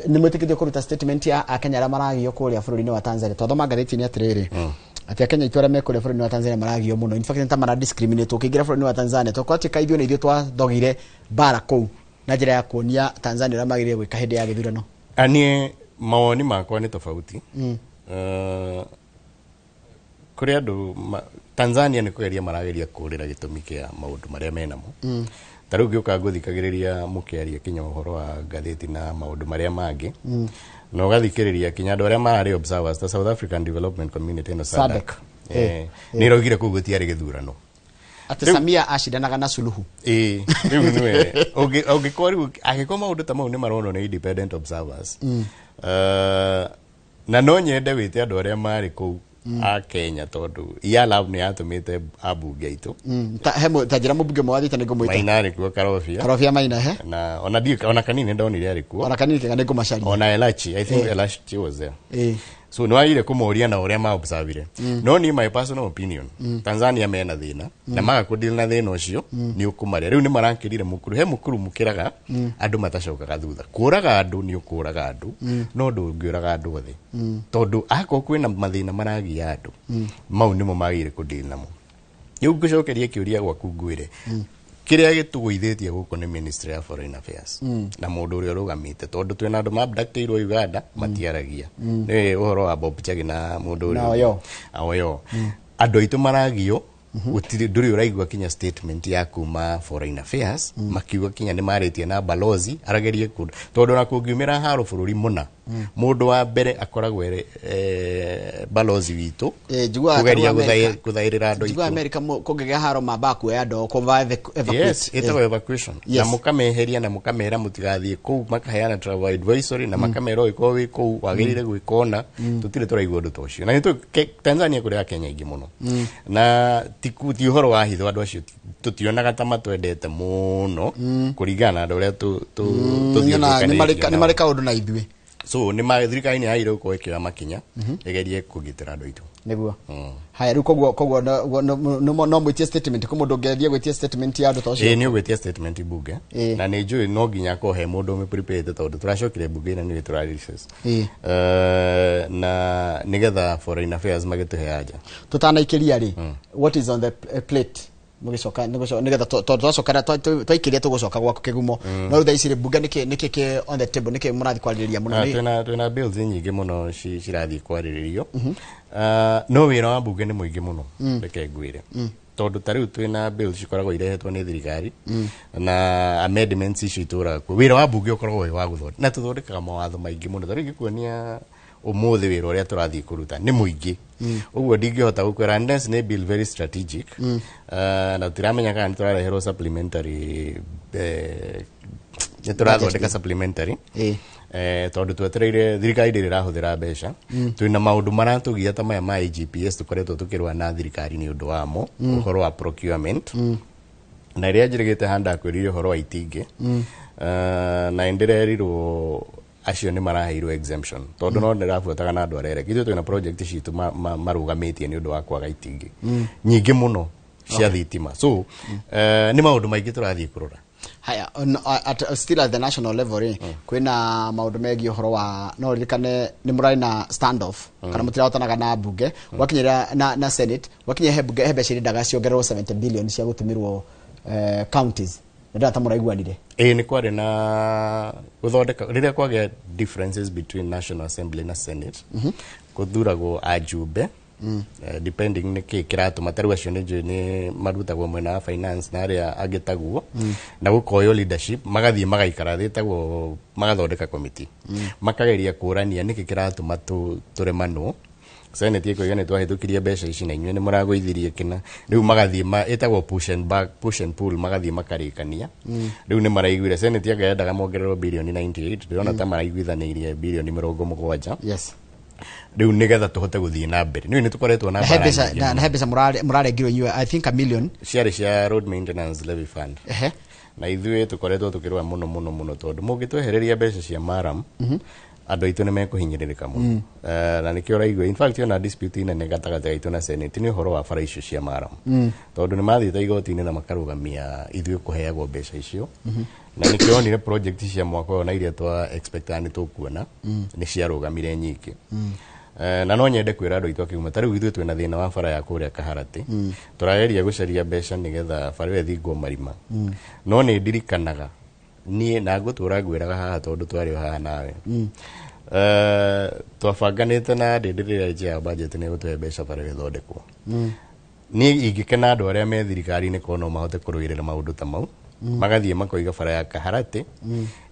nĩ mwĩtĩkĩtio kũruta statement ya akenya arĩa maragio kũrĩa bũrũri-inĩ wa Tanzania. Twathoma ngathĩti-inĩ atĩrĩrĩ atĩ akenya aitũ arĩa me kũrĩa bũrũri-inĩ wa Tanzania maragio mũno, in fact nĩ ta mara discriminate ũkĩingĩra bũrũri-inĩ wa Tanzania, tondũ kwatuĩka ithuĩ nĩ ithuĩ twathogire mbara kũu na njĩra ya kuonia Tanzania ũrĩa magĩrĩire gwĩka hĩndĩ ya gĩthurano. Niĩ mawoni makwa nĩ tofauti. Kũrĩ andũ Tanzania nĩ kũgeria marageria kũrĩra gĩtũmi kĩa maũndũ marĩa menamo. Ta rĩu ngĩũka ngũthikagĩrĩria mũkĩaria kinya ũhoro wa ngathĩti na maũndũ marĩa mangĩ, na ũgathikĩrĩria kinya andũ arĩa mararĩ observers ta South African Development Community ĩno SADC. SADC. Nĩ ĩraugire kũu gũtiarĩ gĩthurano. Atĩ Samia acindanaga na Suluhu. Ĩĩ, rĩu nĩwe ũngĩkorwo rĩu angĩkorwo maũndũ ta mau nĩ maronwo nĩ independent observers, na no nyende wĩte andũ arĩa marĩ kũu a Kenya, tondũ Yalab nĩ yatũmĩte ambunge aitũ. Ta njĩra mũmbunge ũmwe wathiĩte nĩ ngũmwĩta. Maina arĩ kuo, Karobia. Karobia Maina he. Na ona ndiũ ona kanini ndonire arĩ kuo. Ona kanini kega nĩ ngũmacaria. Ona Elachi, I think Elachi was there. So nĩ wagire kũmoria na ũrĩa maobservire, no niĩ my personal opinion, Tanzania mena thĩna na maga kũdeal na thĩna ũcio nĩ ũkũmarĩa. Rĩu nĩ marakĩrire mũkuru, he mũkuru mũkĩraga andũ matacokaga thutha. Kũraga andũ nĩ ũkũraga andũ, no ndũngĩũraga andũ othe, tondũ akorwo kwĩna mathĩna maragia andũ mau nĩmo magĩrĩire kũdeal namo. Rĩu ngũcokeria kĩũria gwaku ngwĩre Kĩrĩa gĩtũgũithĩtie gũkũ nĩ Ministry ya Foreign Affairs na mũndũ ũrĩa ũrũgamĩte, tondũ twĩna andũ maabductĩirwo Uganda matiaragia nĩ ũhoro wa Bob Njagi na mũndũ ũrĩa Na Oyo. Oyo. Andũ aitũ maragio, gũtirĩ, ndũrĩ ũraigua kinya statement ya kuma Foreign Affairs makiuga kinya nĩ marĩtie na balozi aragerie kũndũ, tondũ ona kũngiumĩra haro bũrũri mũna, mũndũ wa mbere akoragwo ere balozi witũ Njiguaga kũgeria tarĩu Amerika- gũthaĩrĩra andũ Njiguaga aitũ. America kũngĩgĩa haro mambaga kuoya andũ kũva evacuate. Yes, ĩtagwo evacuation. Na mũkameheria na mũkamera mũtigathiĩ kũu, makaheana travel advisory na makamera ũgĩkorwo wĩ kũu wagĩrĩire gwĩka ũna. Tũtirĩ tũraigua ũndũ ta ũcio, na nĩ Tanzania kũrĩ Akenya aingĩ mũno, na ti ũhoro wa hitho, andũ acio tũtionaga ta matwendete mũno kũringana na andũ ũrĩa Nyonaga nĩ marĩ tũthiũrũrũkanĩtio nĩ nao. marĩ kaũndũ na ithuĩ. So nĩ ma thirikari nĩ yagĩrĩirwo gũkorwo ĩkĩoya makinya ĩgerie kũgitĩra andũ aitũ. Nĩguo. Haya, rĩu koguo no mwĩtie statement kũ mũndũ ũngĩthiĩ gwĩtia statement ya andũ ta ũcio? Ĩĩ, nĩ ũgwĩtia statement bunge. Na nĩ njũĩ no nginya akorwo he mũndũ ũmĩprepare, tondũ tũracokire bunge-inĩ nĩ tũra recess. Na nĩgetha Foreign Affairs magĩtũhe anja. Tutanaikĩria rĩ, what is on the plate mũgĩcoka nĩgetha tondũ twacoka twaikĩria tũgũcoka gwaku Kĩgumo, no rĩu thaa ici rĩ, bunge nĩkĩ kĩ on the table, nĩkĩ mũrathiĩ kwarĩrĩria mũno? Twĩna bills nyingĩ mũno cirathiĩ kwarĩrĩrio. No wĩra wa bunge nĩ mũingĩ mũno, reke ngwĩre, tondũ ta rĩu twĩna bills cikoragwo irehetwo nĩ thirikari na amendments icio itũraga kuo. Wĩra wa bunge ũkoragwo wĩ wa gũthondeka, na tũthondekaga mawatho maingĩ mũno. Ta rĩu ingĩkuonia ũmũthĩ wĩra ũrĩa tũrathiĩ kũruta nĩ mũingĩ ũguo, ndingĩhota gũkwĩra unless nĩ bill very strategic. Na tũtiramenya kana nĩ tũrareherwo supplementary, nĩ tũrathondeka supplementary tondũ twetereire thirikari ndĩrĩ ĩrahũthĩra mbeca. Twĩna maũndũ maratũgia ta maya ma IGPs, tũkoretwo tũkĩrũa na thirikari nĩ ũndũ wamo, ũhoro wa procurement, na ĩrĩa njĩrĩgĩte handa kwĩrire ũhoro wa itingĩ. Na nĩndĩrerirwo acio nĩ maraheirwo exemption, tondũ no ndĩrabuataga na andũ arereka ithuĩ twĩna project citũ marũgamĩtie nĩ ũndũ wa kwaga itingĩ nyingĩ mũno cia thitima. So nĩ maũndũ maingĩ tũrathiĩ kũrora. Haya, still at the national level rĩ, kwĩna maũndũ megiĩ ũhoro wa, no ririkane nĩ mũrarĩ na standoff kana mũtirahotanaga na mbunge gwakinyĩra na Senate, gwakinyĩra he mbunge he mbeca irendaga ciongererwo 70 billion cia gũtũmĩrwo counties, nĩ ta mũraiguanire? Ĩĩ, nĩ kwarĩ na gũthondeka rĩrĩa kwagĩa differences between National Assembly na Senate, gũthuragwo ajumbe depending nĩ kĩ kĩratũma. Ta rĩu acio nĩ njũĩ nĩ marutagwo mwena wa finance na arĩa angĩ taguo, na gũkoywo leadership, magathiĩ magaikara thĩ, ĩtagwo magathondeka committee, makageria kũrania nĩkĩ kĩratũma tũremanwo. Senate ĩkoiga nĩ twahĩtũkirie mbeca ici na inyuĩ nĩ mũragũithirie kĩna. Rĩu magathiĩ ĩtagwo push and back, push and pull, magathiĩ makarĩkania. Rĩu nĩ maraiguire Senate anga yendaga mongererwo birioni 98, ndĩrona ta maraiguithanĩirie birioni 70. Rĩu nĩgetha tũhote gũthiĩ na mbere nĩ tũkoretwo na Na he mbara mbeca nyingĩ na mũno. He mbeca mũrarengirwo inyuĩ, I think a million. Ciarĩ cia road maintenance levy fund. Na ithuĩ tũkoretwo tũkĩrũa mũno mũno mũno, tondũ mũngĩtwehereria mbeca cia maram, andũ aitũ nĩ mekũhinyĩrĩrĩka mũno. Na nĩkĩo ũraigua in fact ona dispute nene gatagatĩ gaitũ na Senate nĩ ũhoro wa bara icio cia maram, tondũ nĩ mathiĩte igoti-inĩ na makarũgamia ithuĩ kũheagwo mbeca icio, na nĩkĩo onire project cia mwaka ũyũ na iria twa expectaga nĩ tũkuona nĩ ciarũgamire nyingĩ. Na no nyende kwĩra andũ aitũ akiuma ta rĩu ithuĩ twĩna thĩna wa bara ya kũrĩa Kaharatĩ, tũrageria gũcaria mbeca nĩgetha bara ĩyo ĩthingwo marima. No nĩ ndirikanaga niĩ na ngũtũra ngwĩraga haha, tondũ twarĩ o haha nawe, twabanganĩte na ndĩndĩ rĩrĩa nje ya budget nĩ gũtũhe mbeca bara ĩyo ĩthondekwo. Niĩ ingĩkena andũ arĩa me thirikari-inĩ korwo no mahote kũrũĩrĩra maũndũ ta mau, magathiĩ makoiga bara ya Kaharatĩ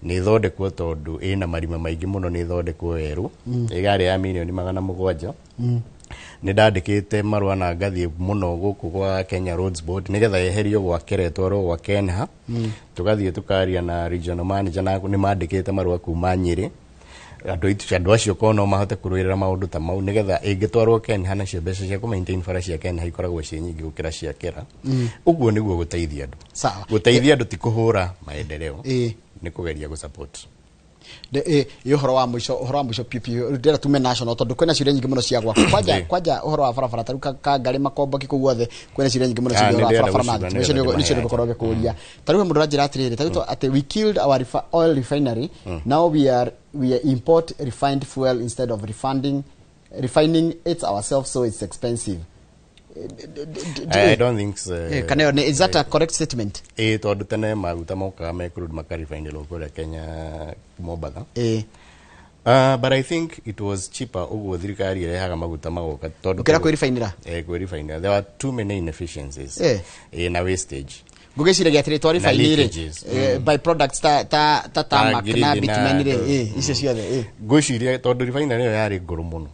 nĩ ĩthondekwo, tondũ ĩna marima maingĩ mũno, nĩ ĩthondekwo werũ, ĩgarĩ ya mirioni 700. Nĩ ndandĩkĩte marũa na ngathiĩ mũno gũkũ gwa Kenya Roads Board nĩgetha yeherio gwa Kera ĩtwarwo gwa Kenha. Tũgathiĩ tũkaria na regional manager na nĩ mandĩkĩte marũa kuma Nyĩrĩ. Andũ acio korwo no mahote kũrũĩrĩra maũndũ ta mau nĩgetha ĩngĩtwarwo Kenha, nacio mbeca cia kũ-maintain bara cia Kenha ikoragwo ciĩ nyingĩ gũkĩra cia Kera. Ũguo nĩguo gũteithia andũ. Gũteithia andũ ti kũhũra maendeleo, nĩ kũgeria gũ-support. Ĩ ũhoro wa mũico piũ piũ, ndĩrenda tume national tondũ kwĩna ciũria nyingĩ mũno cia gwaku kwanja. Kwanja ũhoro wa barabara ta rĩu Kangarĩ, Makomboki, kũu guothe kwĩna ciũria nyingĩ mũno Ah, ciĩgiĩ ũhoro wa nĩ ndĩrenda barabara na gũciũria thitima. Icio nĩgetha nĩcio ndĩmahe. nĩgũkorwo ngĩkũria. Ta rĩu he mũndũ ũranjĩra atĩrĩrĩ, ta rĩu atĩ we killed our oil refinery, now we are import refined fuel instead of refining it ourselves, so it's expensive. I don't think so. Kana ĩyo is that a correct statement? Ĩ, tondũ tene maguta mokaga me crude makarefine kũrĩa Kenya, Mombatha. But I think it was cheaper ũguo thirikari ĩrehaga maguta magoka tondũ Gũkĩra kwĩribainĩra. Eh, kwĩribainĩra, there were too many inefficiencies na wastage. Ngũgĩciragia atĩrĩ, twaribainĩ rĩ, leakages. by products ta tarmac na ngirĩndĩ na bitumen rĩ, icio ciothe. Ngwĩciria tondũ refinery ĩyo yarĩ ngũrũ mũno,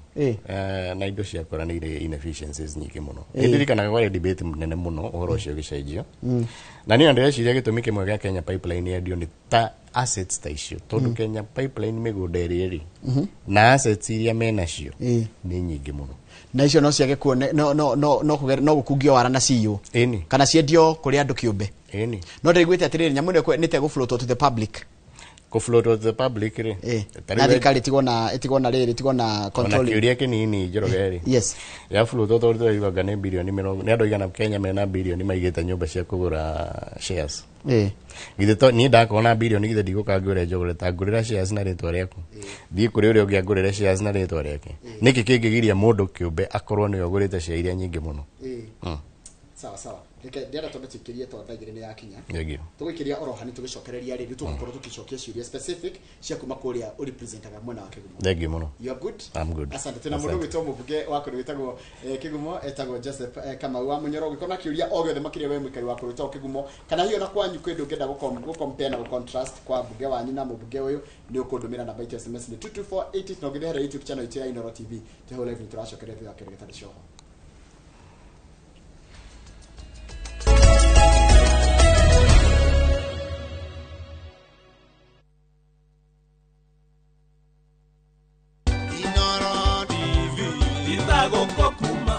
na indo ciakoranĩire inefficiencies nyingĩ mũno. Nĩ ndirikanaga kwarĩ debate nene mũno ũhoro ũcio ũgĩcenjio, na niĩ ndĩreciria gĩtũmi kĩmwe gĩa Kenya Pipeline yendio nĩ ta assets ta icio, tondũ Kenya Pipeline mĩgũnda ĩrĩa ĩrĩ na assets iria menacio nĩ nyingĩ mũno. Na icio no ciage kuone no no no no kũgere- no gũkungio wara na CEO kana ciendio kũrĩ andũ kĩũmbe. No ndĩiguĩte atĩrĩrĩ, nyamũ ĩno nĩ tegũ to the public. Kũ float to the public rĩ, ta Na rĩu thirikari ĩtigwo na rĩrĩ, ĩtigwo na ona controlling. Kĩũria kĩnini, Njoroge rĩ, ya float tondũ tũraigua nĩ birioni mĩrongo, nĩ andũ aigana Kenya mena birioni maigĩte nyũmba cia kũgũra shares? Githĩ to niĩ ndakorwo na birioni, githĩ ndigũka ngwĩre Njogore ta ngũrĩra shares na rĩtwa rĩaku, thiĩ kũrĩ ũrĩa ũngĩ angũrĩre shares na rĩtwa rĩake? Nĩkĩ kĩngĩgiria mũndũ kĩũmbe akorwo nĩwe ũgũrĩte share iria nyingĩ mũno? Sawa sawa, reke ndĩrenda twambe tuikĩrie tondũ thaa 2 nĩ yakinya. Thank you. Tũgũikĩria oro hani tũgĩcokereria rĩ, rĩu tũgũkorwo tũgĩcokia ciũria specific cia kuma kũrĩa ũrepresentaga mwena wa Kĩgumo. Thank you mũno. You are good? I'm good. Asante. Tuna mũndũ Asante. gwĩtwo mũmbunge wa kũndũ gwĩtagwo Kĩgumo, etagwo Joseph Kamau wa Mũnyoro. Ũngĩkorwo na kĩũria o gĩothe makĩria we mũikari wa kũndũ gwĩtagwo Kĩgumo, kana hihi ona kwanyu kwĩ ũndũ ũngĩenda gũcompare na gũcontrast kwa mbunge wanyu na mũmbunge ũyũ, nĩ ũkũndũmĩra namba itũ ya SMS nĩ 22488, na ũngĩthehera YouTube channel itũ ya Inooro TV twĩho live. Nĩ tũracokeria thutha wa kĩndũ gĩtarĩ coho.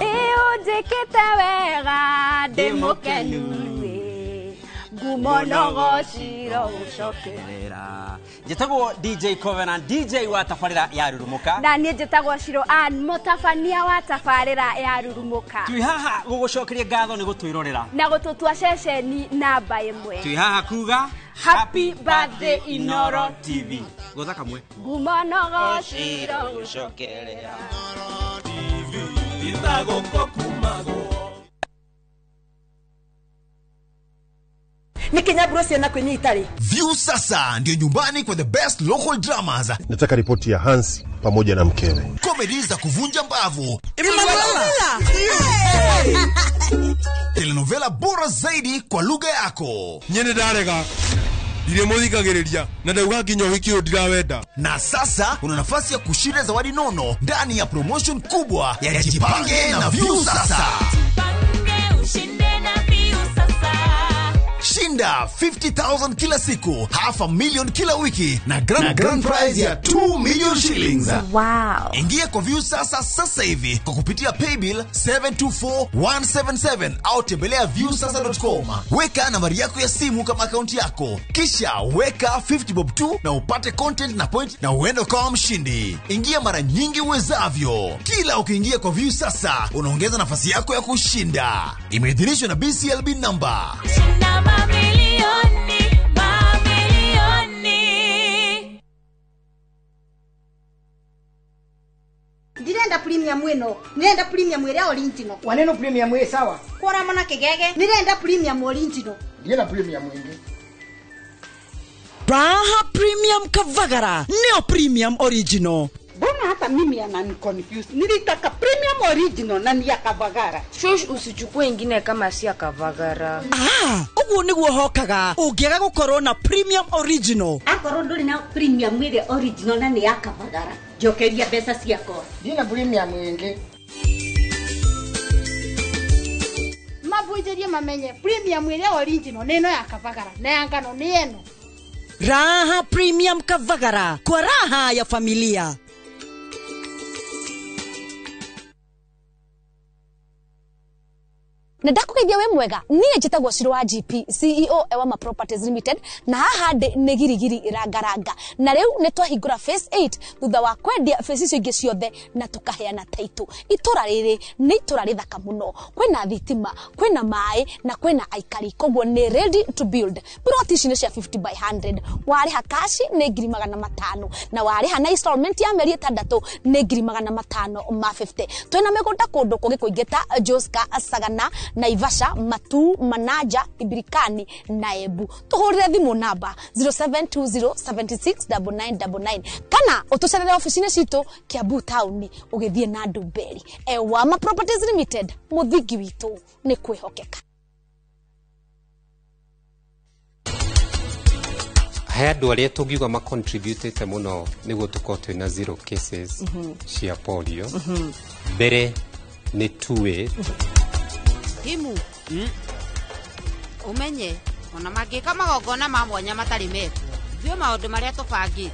Ĩũnjĩkĩte wega, ndĩ mũkenu ĩ. Ngumo nogociro ũcokerera. Njĩtagwo DJ Covenant, DJ wa tabarĩra ya Rurumuka. Na niĩ njĩtagwo Ciro Ann, mũtabania wa tabarĩra ya Rurumuka. Twĩ haha gũgũcokeria ngatho nĩ gũtwĩrorera na gũtũtua ceceni namba 1. Twĩ haha kuga Happy birthday, Inoro TV. Gũtha kamwe. Ngumo nogociro ũcokerera. Nä kä nyamburo ciana kwä itarä. View sasa ndio nyumbani kwa the best local dramas, Nataka ripoti ya Hans pamoja na mkewe. Comedy za kuvunja mbavu, telenovela bora zaidi kwa lugha yako. Nyene ndarega ndirĩ mũthikagĩrĩria na ndauga nginya ũhiki ũyũ ndirawenda. Na sasa una nafasi ya kushinda zawadi nono ndani ya promotion kubwa ya Jipange na View Sasa. Shinda 50,000 kila siku, half a million kila wiki na grand prize ya 2 million shillings. Wow. Ingia kwa View Sasa sasa hivi kwa kupitia paybill 724177 au tembelea viewsasa.com. Weka nambari yako ya simu kama akaunti yako, kisha weka 50 bob tu na upate content na point na uende ukawa mshindi. Ingia mara nyingi uwezavyo. Kila ukiingia kwa View Sasa unaongeza nafasi yako ya kushinda. Imeidhinishwa na BCLB number. Shinda mamilioni, mamilioni. Ndirenda premium ĩno, ndirenda premium ĩrĩa original. Waneno premium ĩ sawa. Kora mona kĩgege, ndirenda premium original. Ndienda premium ĩngĩ. Raha Premium Kavagara neo premium original. Mbona hata mimi anani confuse? Nilitaka premium original na ni ya Kavagara. Shush, usichukue ingine kama si ya Kavagara. Ah, ũguo nĩguo hokaga ũngĩaga gũkorwo na premium original. Akorwo ndũrĩ na premium ĩrĩa original na nĩ ya Kavagara, njokeria mbeca ciakwa. Ndienda premium ĩngĩ. Mabunjĩrie mamenye premium ĩrĩa original nĩ ĩno ya Kavagara na ya ngano nĩ ĩno. Raha Premium Kavagara kwa raha ya familia. Na ndakũgeithia wĩ mwega. Niĩ njĩtagwo Ciro wa GP, CEO Ewama Properties Limited, na haha ndĩ nĩ Girigiri Rangaranga. Na rĩu nĩ twahingũra phase 8 thutha wa kwendia phase icio ingĩ ciothe na tũkaheana title. Itũra rĩrĩ nĩ itũra rĩthaka mũno, kwĩna thitima, kwĩna maĩ na kwĩna aikari, koguo nĩ ready to build. Plot ici nĩ cia 50 by 100. Warĩha cash nĩ 500,000 na warĩha na installment ya mĩeri 6 nĩ 550,000. Twĩna mĩgũnda kũndũ kũngĩ kũingĩ ta Joska, Sagana, Naivasha, Matu, Manaja, Ibirikani na Embu. Tũhũrĩre thimũ namba 0720769999 kana ũtũcerere ofici-inĩ citũ Kiambu Town ũgĩthiĩ na Ndumberi. Ewama Properties Limited, mũthingi witũ nĩ kwĩhokeka. He andũ arĩa tũngiuga macontributĩte mũno nĩguo tũkorwo twĩna zero cases cia polio. Mbere nĩ 2A. Himu umenye ona mangĩka magongona ma mwanya matarĩ mekwo, ithuĩ maũndũ marĩa tũbangĩte.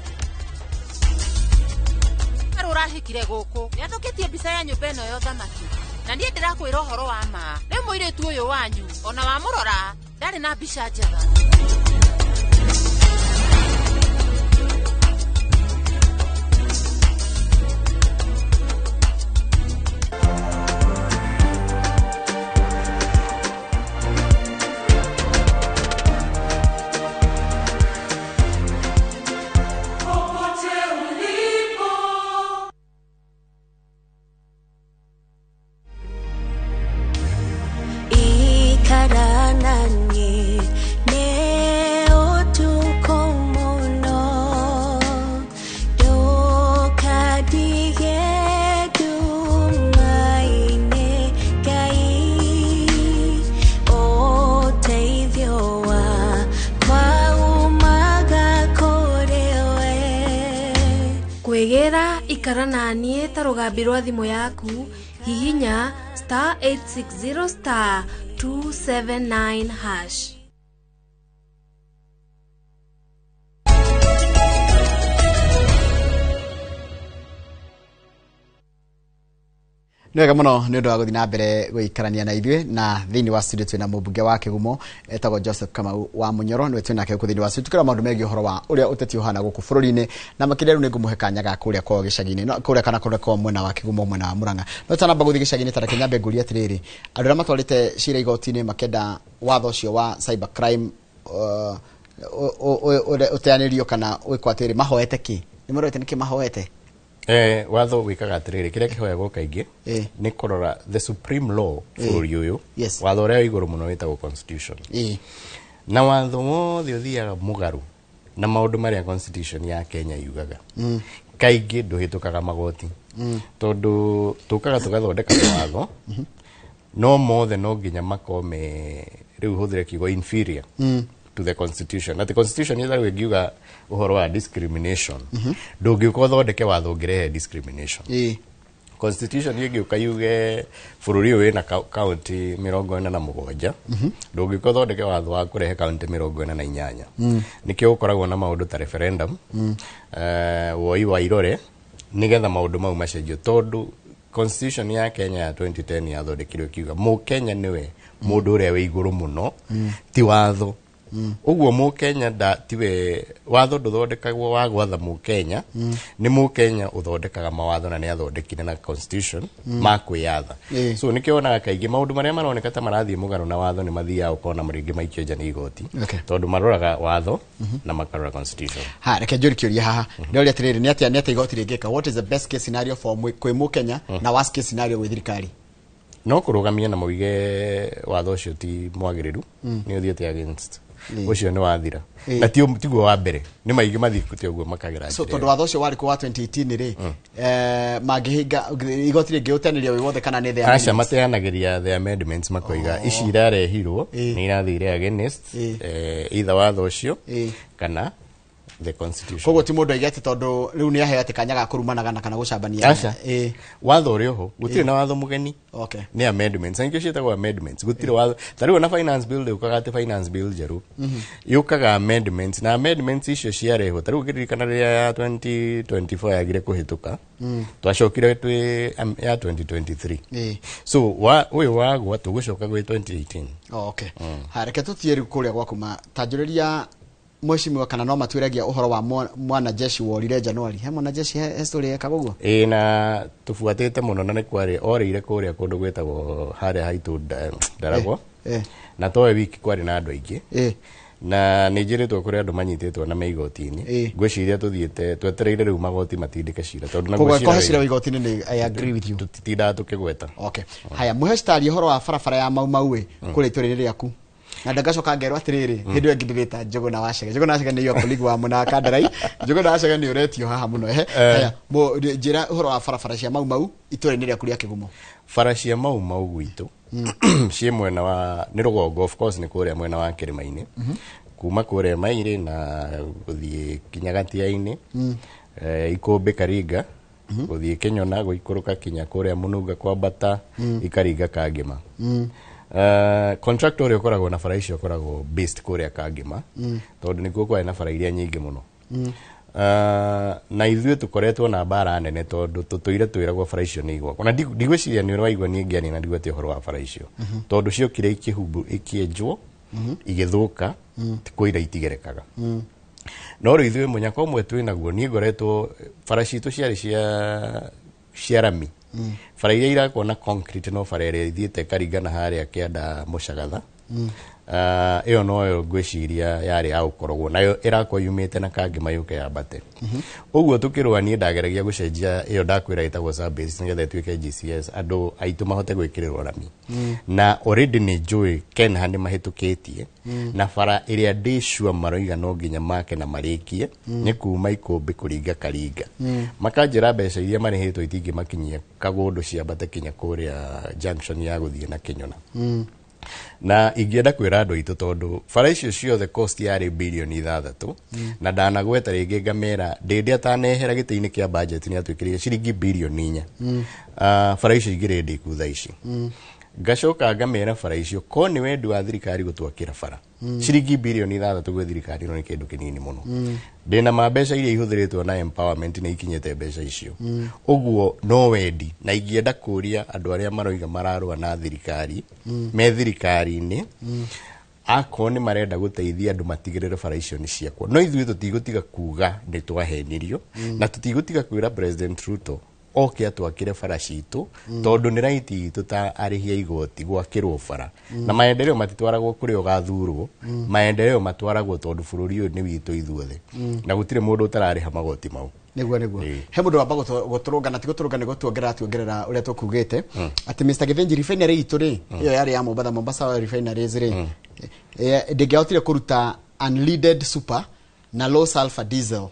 Ũrahikire gũkũ nĩathũkĩtie mbica ya nyũmba ĩno ya ũthamaki, na niĩ ndĩrakwĩra ũhoro wa ma. Rĩu mũirĩtu ũyũ wanyu ona wamũrora ndarĩ na mbica njega. Kwĩgĩra ikara na niĩ ta rũgambi rwa thimũ yaku, hihinya star 860 star 279 hash. Nĩ wega mũno nĩ ũndũ wa gũthiĩ na mbere gũikarania na ithuĩ, na thĩinĩ wa studio twĩna mũmbunge wa Kĩgumo etagwo Joseph Kamau wa Munyoro, nĩwe twĩnake gũkũ thĩinĩ wa studio tũkĩrora maũndũ megiĩ ũhoro wa ũrĩa ũteti ũhana gũkũ bũrũri-inĩ, na makĩria rĩu nĩ ngũmũhe kanya ga kũrĩa kwao gĩcagi-inĩ, no kũrĩa kana kũrĩa kwao mwena wa Kĩgumo, mwena wa Murang'a. No tanamba gũthiĩ gĩcagi-inĩ, ta reke nyambe ngũrie atĩrĩrĩ, andũ arĩa matwarĩte cira igoti-inĩ makenda watho ũcio wa cyber crime ũteanĩrio kana wĩkwo atĩrĩrĩ, mahoete kĩ? Nĩ mũrorete nĩkĩ mahoete? Watho wikaga atiriri, kiria kihoyagwo kaingĩ nĩ kũrora the supreme law bũrũri ũyũ, watho ũrĩa wĩ igũrũ mũno wĩtagwo constitution. Na watho wothe ũthiaga mũgarũ na maũndũ marĩa constitution ya Kenya yugaga, kaingĩ ndũhĩtũkaga magoti, tondũ tũkaga tũgathondeka mawatho no mothe no nginya makorwo me, rĩu hũthĩre kiugo inferior to the constitution. Na the constitution ĩtharĩ ĩngiuga ũhoro wa discrimination, ndũngĩũka ũthondeke watho ũngĩrehe discrimination. Constitution ĩngĩũka yuge bũrũri ũyũ wĩna county 47, ndũngĩũka ũthondeke watho wa kũrehe county 48. Nĩkĩo gũkoragwo na maũndũ ta referendum, woi wa irore, nĩgetha maũndũ mau macenjio, tondũ constitution ya Kenya ya 2010 yathondekirwo ĩkiuga mũkenya nĩwe mũndũ ũrĩa wĩ igũrũ mũno, ti watho. Ũguo mũkenya tiwe watho ndũthondekagwo wa gwatha mũkenya, nĩ mũkenya ũthondekaga mawatho na nĩ athondekire na constitution ma kwĩyatha. So nĩkĩo wonaga kaingĩ maũndũ marĩa maroneka ta marathiĩ mũgarũ na watho nĩ mathiaga ũkona rĩngĩ maikio nja nĩ igoti, tondũ maroraga watho na makarora constitution. Ha, reke njũrie kĩũria haha. Ndĩroria atĩrĩrĩ, nĩ atĩa igoti rĩngĩka? What is the best case scenario for kwĩ mũkenya na worst case scenario gwĩ thirikari? No kũrũgamia na mauige watho ũcio ti mwagĩrĩru, nĩ ũthiĩte against ũcio nĩ wathira, na tiguo wa mbere, nĩ maingĩ mathiĩte ũguo makagera. So tondũ watho ũcio warĩ kũ wa 2018 rĩ, mangĩhinga igoti rĩngĩũteanĩria wĩ wothe kana nĩ the aca mateanagĩria the amendments, makoiga ici irarehirwo nĩ irathire against either watho ũcio kana The constitution. Koguo ti mundu aige ati tondu riu ni aheo ati kanya ga kurumanaga na kana gucambania. Aca. Watho ũrĩ oho, gũtirĩ na watho mũgeni. Okay. Nĩ amendments, na nĩkĩo ciĩtagwo amendments. Gũtirĩ watho ta rĩu ona finance bill ndĩũkaga atĩ finance bill njerũ, yũkaga amendments, na amendments icio ciarehwo, ta rĩu ũkĩririkana rĩrĩa ya 2024 yagire kũhĩtũka, twacokire twĩ ya 2023. So wa ũyũ wagwa tũgũcoka gwĩ 2018. Oh, okay. Ha, reke tũthiĩ rĩu kũrĩa gwaku ma tanjũrĩria mheshimiwa kana no matwĩragia ũhoro wa mwanajeshi worire January. He mwanajeshi he story ekaga ũguo? Ĩĩ, na tũbuatĩte mũno, na nĩ kwarĩ orĩire kũrĩa kũndũ gwĩtagwo harĩa haitũ Ndaragwa, na towe wiki kwarĩ na andũ aingĩ, na nĩ njĩrĩtwo kũrĩ andũ manyitĩtwo na me igoti-inĩ. Ngwĩciria tũthiĩte twetereire rĩu magoti matindĩke cira, tondũ naguo Koguo cira kohe cira wa igoti-inĩ nĩ I agree with you. Tũtitindaga tũkĩgweta. Okay. Haya, mũhe citari ũhoro wa barabara ya Mau Mau ĩ kũrĩa itũũra-inĩ rĩaku. Na ndagacoka ngerwo atĩrĩrĩ, hĩndĩ ĩyo ĩngĩ ndĩrĩta Njũgũna wa Chege. Njũgũna wa Chege nĩ your colleague wa mũna Kandarai. Njũgũna wa Chege nĩ ũretio haha mũno. Ehe. Haya, njĩra ũhoro wa barabara cia Mau Mau itũũra-inĩ rĩaku rĩa Kĩgumo. Bara cia Mau Mau gwitũ ciĩ mwena wa nĩ rũgongo, of course nĩ kũrĩa mwena wa kĩrĩma-inĩ, kuma kũrĩa Mairĩ na gũthiĩ kinya Gatia-inĩ, Ikũmbĩ, Karinga, gũthiĩ Kĩnyona, gũikũrũka kinya kũrĩa Mũnunga, kwambata ikaringa Kangĩma. Contractor ũrĩa ũkoragwo na bara icio ũkoragwo based kũrĩa Kangĩma, tondũ nĩkuo kwarĩ na bara iria nyingĩ mũno. Na ithuĩ tũkoretwo na mbara nene, tondũ tũtũire twĩragwo bara icio nĩ igwakwo, na ndigwĩciria nĩ ũraigua niĩ ngĩaria na ndigwete ũhoro wa bara icio, tondũ ciokire ikĩhumbu, ikĩenjwo, igĩthũka, ti kũira itigerekaga. No rĩu ithuĩ mũnyaka ũmwe twĩ naguo, niĩ ngoretwo bara citũ ciarĩ cia rami, bara iria irakwo na concrete, no bara ĩrĩa ithiĩte ĩkaringana harĩa kĩanda Mũcagatha. Ĩyo noyo ngwĩciria yarĩ ya gũkorogwo nayo, ĩrakwo yumĩte na Kangĩma yũke yambate ũguo. Tũkĩrũa niĩ ndageragia gũcenjia ĩyo ndakwĩra ĩtagwo subbase nĩgetha ĩtuĩke GCS, andũ aitũ mahote gwĩkĩrĩrwo rami. Na already nĩ njũĩ Kenha nĩ mahĩtũkĩtie, na bara ĩrĩa ndĩ sure maroiga no nginya make na marĩkie nĩ kuma Ikũmbĩ kũringa Karinga. Makanjĩra mbeca iria marĩhĩtwo itingĩmakinyia kagũndũ ciambate kinya kũrĩa junction ya gũthiĩ na Kĩnyona. Na ingĩenda kwĩra andũ aitũ, tondũ bara icio ciothe cost yarĩ birioni 6, na ndanagweta rĩngĩ ngamera ndĩndĩ atanehera gĩtĩ-inĩ kĩa budget nĩ atwĩkĩrĩire ciringi birioni 4. Bara icio igĩrĩ ndĩku thaa ici. Ngacoka ngamera bara icio ko nĩ wendi wa thirikari gũtwakĩra bara, ciringi birioni 6 gwĩ thirikari ĩno nĩ kĩndũ kĩnini mũno. Ndĩna ma mbeca iria ihũthĩrĩtwo na empowerment nĩ ikinyĩte mbeca icio. Ũguo no wendi, na ingĩenda kũria andũ arĩa maroiga mararũa na thirikari, me thirikari-inĩ, akorwo nĩ marenda gũteithia andũ matigĩrĩre bara icio nĩ ciakwo. No ithuĩ tũtigũtiga kuga nĩ twahenirio, na tũtigũtiga kwĩra President Ruto oke atwakĩre bara citũ, tondũ nĩ right itũ ta arĩhi a igoti gwakĩrwo bara. Na maendeleo matitwaragwo kũrĩa ũgathurwo, maendeleo matwaragwo tondũ bũrũri ũyũ nĩ witũ ithuothe, na gũtirĩ mũndũ ũtararĩha magoti mau. Nĩguo he mũndũ wamba gũtũrũnga, na ti gũtũrũnga, nĩ gũtuongerera tuongerera ũrĩa tũkugĩte, atĩ Mr. Githinji, refinery itũ rĩ, ĩyo yarĩ ya Mombasa, Mombasa Oil Refineries rĩ, ndĩngĩahotire kũruta unleaded super na low sulfur diesel.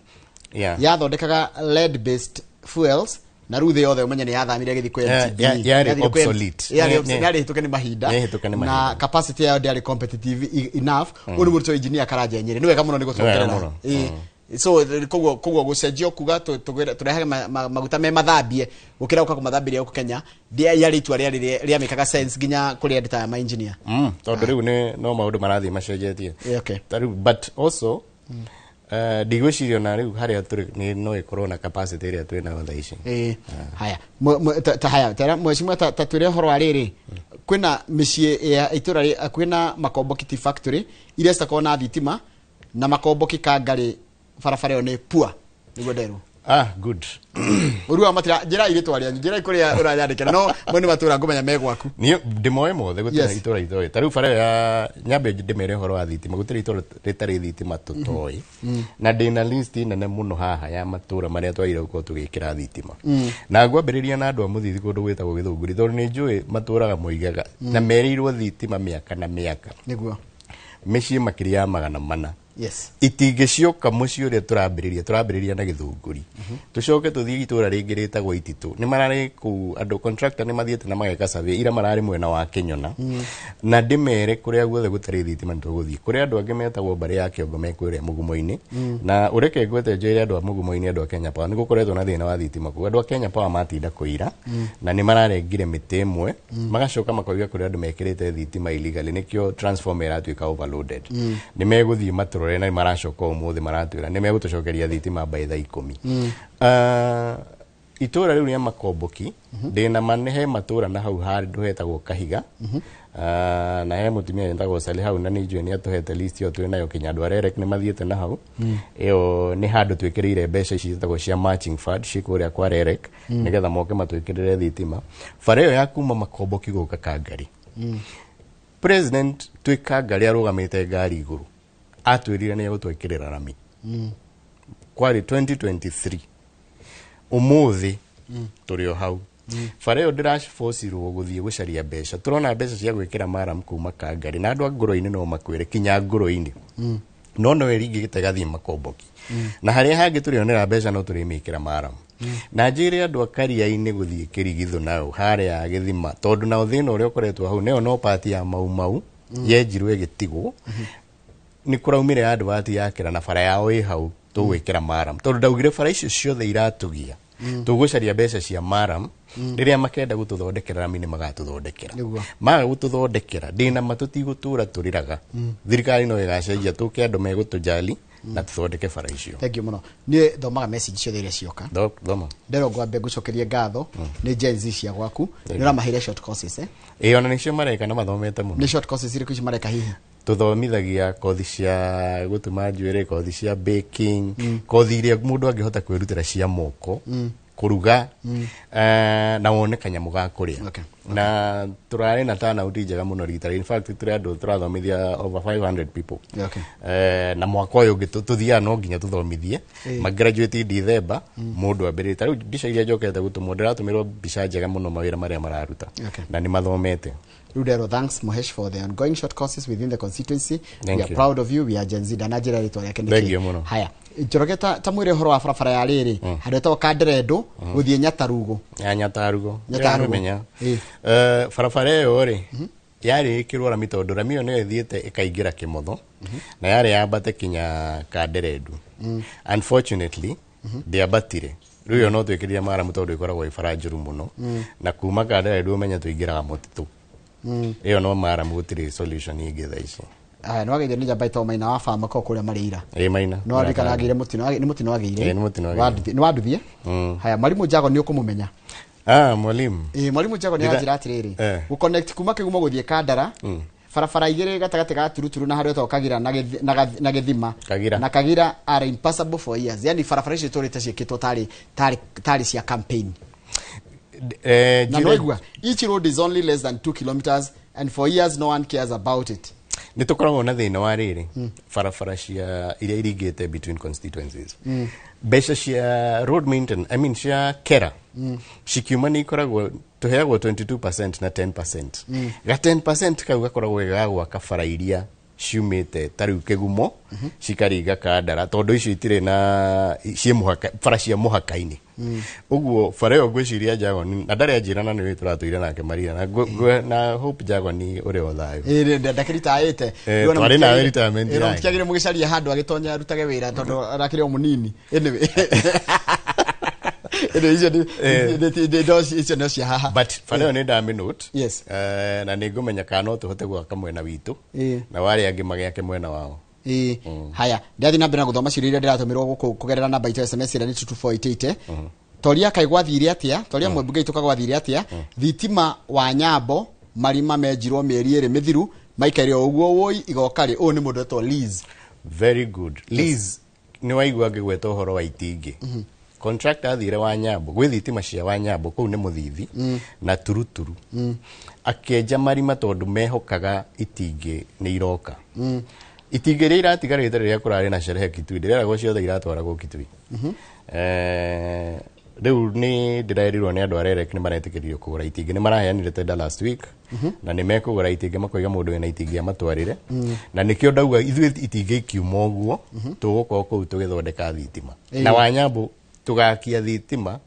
Yathondekaga lead based fuels, na rĩu thĩ yothe ũmenye nĩ yathamire ĩgĩthiĩ kwĩ MTBE. Yarĩ Yathire kwĩ obsolete. Yarĩ obsolete, yarĩ hĩtũke nĩ mahinda. Nĩ hĩtũke nĩ na mahinda. Capacity yayo ndĩarĩ competitive enough. Ũyũ nĩ mũrutwo engineer Karanja Nyĩrĩ, nĩ wega mũno nĩ Nĩ wega gũtuongerera. Mũno. Ĩĩ. So koguo gũcenjio kuga tũrehage maguta me mathambie gũkĩra gũka kũmathambĩria gũkũ Kenya, yarĩ itua rĩarĩ rĩamĩkaga sense nginya kũrĩ andũ ta ma engineer. Tondũ rĩu nĩ no maũndũ marathiĩ macenjetie. Yeah, okay. Ta rĩu, but also ndigwĩciria ona rĩu harĩa tũrĩ nĩ no ĩkorwo na capacity ĩrĩa twĩ nayo thaa ici. Ĩĩ, haya. Ta haya, tera mheshimiwa, ta twĩre ũhoro wa rĩrĩ, kwĩna mĩciĩ ya itũra kwĩna Makomboki Tea Factory iria citakoragwo na thitima, na Makomboki Kangarĩ barabara ĩyo nĩ pua, nĩguo nderwo. Ah, good. Ũru wa matira njĩra irĩtwa rĩanyu, njĩra kũrĩa ũranyandĩkĩra, no mo nĩ matũra ngũmenya me gwaku. Niĩ ndĩmoĩ mothe, gũtirĩ itũra itoĩ. Ta rĩu bara ĩyo ya nyambe ndĩmere ũhoro wa thitima, gũtirĩ itũra rĩtarĩ thitima tũtoĩ, na ndĩna list nene mũno haha ya matũra marĩa twagĩrĩire gũkorwo tũgĩkĩra thitima. Na ngwambĩrĩria na andũ a Mũthithi kũndũ gwĩtagwo Gĩthũngũri, tondũ nĩ njũĩ matũraga moigaga na merĩirwo thitima mĩaka na mĩaka. Mĩciĩ makĩria ya 400. Yes. Itingĩ cioka mũciĩ ũrĩa tũrambĩrĩria na Gĩthũngũri, tũcoke tũthiĩ itũra rĩngĩ rĩtagwo Ititũ. Nĩ mararĩ kũu andũ contractor nĩ mathiĩte na mageka survey ira mararĩ mwena wa Kĩnyona, na ndĩmere kũrĩa guothe gũtarĩ thitima nĩ tũgũthiĩ kũrĩa andũ angĩ metagwo mbarĩ ya Kĩongo me kũrĩa Mũgumo-inĩ. Na ũreke ngwete njĩre andũ a Mũgumo-inĩ, andũ a Kenya Power, nĩ gũkoretwo na thĩna wa thitima kũu. Andũ a Kenya Power matinda kũira na nĩ mararengire mĩtĩ ĩmwe, magacoka makoiga kũrĩa andũ mekĩrĩte thitima illegally, nĩkĩo transformer ĩratuĩka overloaded. Nĩ megũthiĩ matũrore na nĩ maracoka ũmũthĩ maratwĩra nĩ megũtũcokeria thitima by thaa 10. Itũra rĩu rĩa Makomboki ndĩna ma nĩ he matũra na hau handũ hetagwo Kahiga. Na he mũtumia wĩtagwo Sally hau, na nĩ njũĩ nĩ atũhete list ĩyo twĩ nayo kinya andũ a REREC nĩ mathiĩte na hau. Ĩyo nĩ handũ twĩkĩrĩire mbeca ici ciĩtagwo cia matching fund ci kũrĩa kwa REREC, nĩgetha moke matwĩkĩrĩre thitima bara ĩyo ya kuma Makomboki gũka Kangari. President twĩ Kangari arũgamĩte ngari igũrũ atwĩrire nĩ egũtwĩkĩrĩra rami. Kwarĩ 2023, ũmũthĩ tũrĩ o hau. Bara ĩyo ndĩrabocirwo gũthiĩ gũcaria mbeca, tũrona mbeca cia gwĩkĩra maram kuma Kangari na andũ a ngũrũ-inĩ no makwĩre kinya ngũrũ-inĩ, no no ĩringĩte gathiĩ Makomboki na harĩa hangĩ tũrĩonera mbeca no tũrĩmĩkĩra maram. Na njĩre andũ a Karia-inĩ gũthiĩ Kĩrigithũ nao harĩa gĩthima, tondũ nao thĩna ũrĩa ũkoretwo hau nĩyo no pati ya Mau Mau yenjirwo ĩgĩtigwo, nĩ kũraumire advert ya kĩra na bara yao ĩ hau tũgwĩkĩra maram, tondũ ndaugire bara icio ciothe iratũgia tũgũcaria mbeca cia maram. Rĩrĩa makenda gũtũthondekera rami nĩ magatũthondekera, maga gũtũthondekera ndĩna ma tũtigũtũra tũrĩraga. Thirikari no ĩgacenjia tũke andũ megũtũjali na tũthondeke bara icio. Thank you mũno. Niĩ thomaga message ciothe iria cioka. Thoma. Ndero ngwambe ngũcokerie ngatho nĩ Gen Z cia gwaku, nĩ ũramaheire short courses, eh? Ĩĩ, ona nĩcio mareka na mathomete mũno. Nĩ short courses irĩkũ ici mareka hihi? Tũthomithagia kothi cia gũtuma njuĩrĩ, kothi cia baking, kothi iria mũndũ angĩhota kwĩrutĩra cia moko, kũruga, na wone kanyamũ ga kũrĩa. Na tũrarĩ na turnout njega mũno rita rĩrĩ. In fact tũrĩ andũ tũrathomithia over 500 people. Na mwaka ũyũ ũngĩ tũthiaga no nginya tũthomithie magraduate December, mũndũ ambĩrĩrie. Ta rĩu mbica iria njokete gũtũmwo, ndĩratũmĩrwo mbica njega mũno mawĩra marĩa mararuta na nĩ mathomete. Rudero, thanks Mohesh for the ongoing short courses within the constituency. Thank We are you. proud of you. We are Gen Z. Ndananjĩra rĩtwa rĩake nĩkĩ. Thank you mũno. Haya, Njoroge, ta mwĩre ũhoro wa barabara ya rĩrĩ handũ hetagwo Kanderendo gũthiĩ Nyatarugo. Ya Nyatarugo. Nyatarugo. Ndĩramĩmenya. Barabara ĩyo rĩ yarĩ ĩkĩrwo rami, tondũ rami ĩyo nĩyo ĩthiĩte ĩkaingĩra Kĩmotho na yarĩ yambate kinya Kanderendu. Unfortunately ndĩambatire. Rĩu ĩyo no twĩkĩrire maramu tondũ ĩkoragwo ĩ bara njũru mũno, na kuma Kanderendu ũmenye tũingĩraga mũtitũ. Ĩyo no maramu, gũtirĩ solution ĩngĩ thaa ici. Haya, nĩ wageithio nĩ njamba ĩtagwo Maina wa Bama kũu kũrĩa marĩ ira. Ĩ Maina. Nĩ waririkana agĩire mũtino, nĩ mũtino agĩire. Ĩ, nĩ mũtino agĩire. Nĩ wanduthie. Haya, Mwalimu Jago nĩ ũkũmũmenya. Ah, mwalimu. Ĩ, Mwalimu Jago nĩ aranjĩra atĩrĩrĩ, gũconnect kuma Kĩgumo gũthiĩ Kandara, barabara igĩrĩ gatagatĩ ga Turuturu na harĩa hetagwo Kagira na na Gĩthima Kagira. na Kagira are impassable for years. Yani barabara icio itũrĩte ciĩkĩtwo tarĩ cia campaign. Na nĩwaigua each road is only less than 2 kilometers and for years no one cares about it. Nĩ tũkoragwo na thĩna wa rĩrĩ barabara cia iria iringĩte between constituencies, mbeca cia road maintenance, I mean cia kera, cikiuma nĩ ikoragwo tũheagwo 22% na 10%. Ga 10% kau gakoragwo ga gwaka bara iria ciumĩte ta rĩu Kĩgumo cikaringa Kandara, tondũ icio itirĩ na ciĩ mũhaka, bara cia mũhaka-inĩ. Ũguo bara ĩyo ngwĩciria Jagoni na ndarĩ anjĩra, na nĩwe tũratũire nake Maria na na hope Jagoni ũrĩ o thayũ. Ĩ, ndakĩritaĩte. Twarĩ nawe retirement yake. Mũtiagire mũgĩcaria handũ agĩtonya arutage wĩra tondũ arakĩrĩ o mũnini. Anyway, anyway, icio icio no cia haha. But bara ĩyo nĩ ndamĩnote. Yes. Na nĩ ngũmenya kana no tũhote gwaka mwena witũ na warĩa angĩ magĩake mwena wao. Ĩ, haya, ndĩrathiĩ na mbere na gũthoma ciũria iria ndĩratũmĩrwo gũkũ kũgerera namba itũ ya SMS ĩrĩa nĩ 22488. Toria kaĩ gwathire atĩa? Toria mwembunge witũ kagwathire atĩa? Thitima wa Nyambo marima menjirwo mĩeri 2 mĩthiru maikaire o ũguo, woi igoka rĩ? Ũyũ nĩ mũndũ wetwo Liz. Very good, Liz. Nĩ waigua ngĩgweta ũhoro wa itingĩ, contractor athire wa Nyambo gwĩ thitima cia wa Nyambo kũu nĩ Mũthithi na Turuturu, akĩenja marima tondũ mehokaga itingĩ nĩ iroka. Itingĩ iria iratigarĩte rĩrĩa kũrarĩ na sherehe Kitui, ndĩreragwo ciothe iratwaragwo Kitui. Rĩu nĩ ndĩrerirwo nĩ andũ a REREC nĩ maretĩkĩririo kũgũra itingĩ, nĩ maraheanire tender last week na nĩ mekũgũra itingĩ, makoiga mũndũ wĩna itingĩ amatwarĩre. Na nĩkĩo ndauga ithuĩ itingĩ ikiuma ũguo tũgũkorwo kũu tũgĩthondeka thitima. Na Wanyambu tũgakia thitima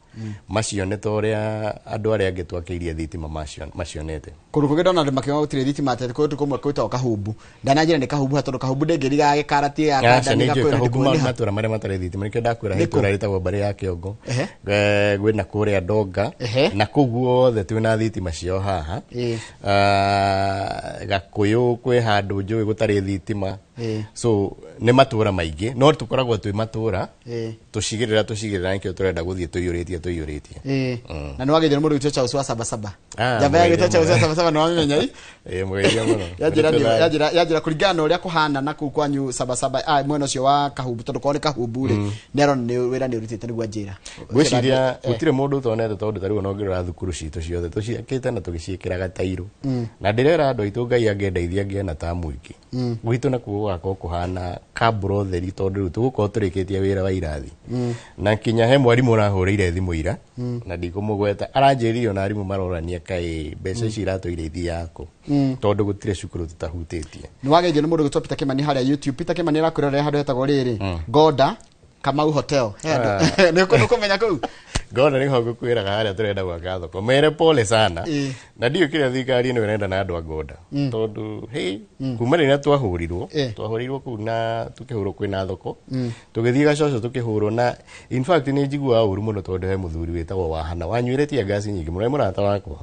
macione ta ũrĩa andũ arĩa angĩ twakĩirie thitima macionete. Kũndũ kũngĩ ndona andũ makiuga gũtirĩ thitima, atĩ kũndũ kũmwe kwĩtagwo Kahumbu. Ndananjĩra nĩ Kahumbu ha, tondũ Kahumbu ndĩngĩrigaga gĩkarati ya Aca, kanda nĩ njũĩ nĩgakwĩra Kahumbu ndĩkuo nĩ ha. matũra marĩa matarĩ thitima, nĩkĩo ndakwĩra he Nĩkũ? itũra rĩtagwo mbarĩ ya Kĩongo. Ehe. Kwĩna kũrĩa Ndonga. Na kũu guothe twĩna thitima ciao haha. Gakũyũ kwĩ handũ njũĩ gũtarĩ thitima. So nĩ matũra maingĩ, no tũkoragwo twĩ matũra tũcigĩrĩra nĩkĩo tũrenda gũthiĩ tũiyũrĩtie. Na nĩ wageithio nĩ mũndũ witũ Charles wa Sabasaba. Ah, Njamba ya mũgeithie gwĩtwo Charles wa mũno. Sabasaba nĩ wamĩmenya ĩ? Ĩĩ, mũgeithie mũno. Yanjĩra kũringana na ũrĩa kũhana na kũu kwanyu Sabasaba, mwena ũcio wa Kahumbu, tondũ korwo nĩ Kahumbu rĩ, nĩ arona nĩ wĩra nĩ ũrutĩte nĩguo anjĩra. Ngwĩciria gũtirĩ mũndũ ũtonete, tondũ ta rĩu ona ũngĩrora thukuru citũ ciothe tũciakĩte na tũgĩciĩkĩraga tairũ. Na ndĩrera andũ aitũ Ngai angĩndeithia ngĩe na tamu ĩngĩ, gwitũ nakuo gũgakorwo kũhana kambura ũtheri, tondũ rĩu tũgũkorwo tũrĩkĩtie wĩra wa irathi. Na kinya he mwarimũ ũrahũrĩire thimũ ira, na ndikũmũgweta, aranjĩrire ona arimũ marorania kaĩ mbeca ici iratũire ithiaga kũ, tondũ gũtirĩ cukuru tũtahutĩtie. Nĩ wageithio nĩ mũndũ gwĩtwo Peter Kimani harĩa YouTube. Peter Kimani arakwĩrorera handũ hetagwo rĩrĩ Gonda Kamau Hotel. He handũ. Nĩ ũkũmenya kũu? Ngona nĩho ngũkwĩraga harĩa tũrenda gwaka thoko, mere pole sana. Na ndiũĩ kĩrĩa thirikari ĩno ĩrenda na andũ a Gonda, tondũ hey, kuma rĩrĩa twahũrirwo twahũrirwo kũu na tũkĩhũrwo kwĩna thoko, tũgĩthiĩ Gacoco tũkĩhũrwo, na in fact nĩ njiguaga ũru mũno tondũ he mũthuri wĩtagwo Wahana wanyuĩre tia ngasi nyingĩ mũno, e mũrata wakwa,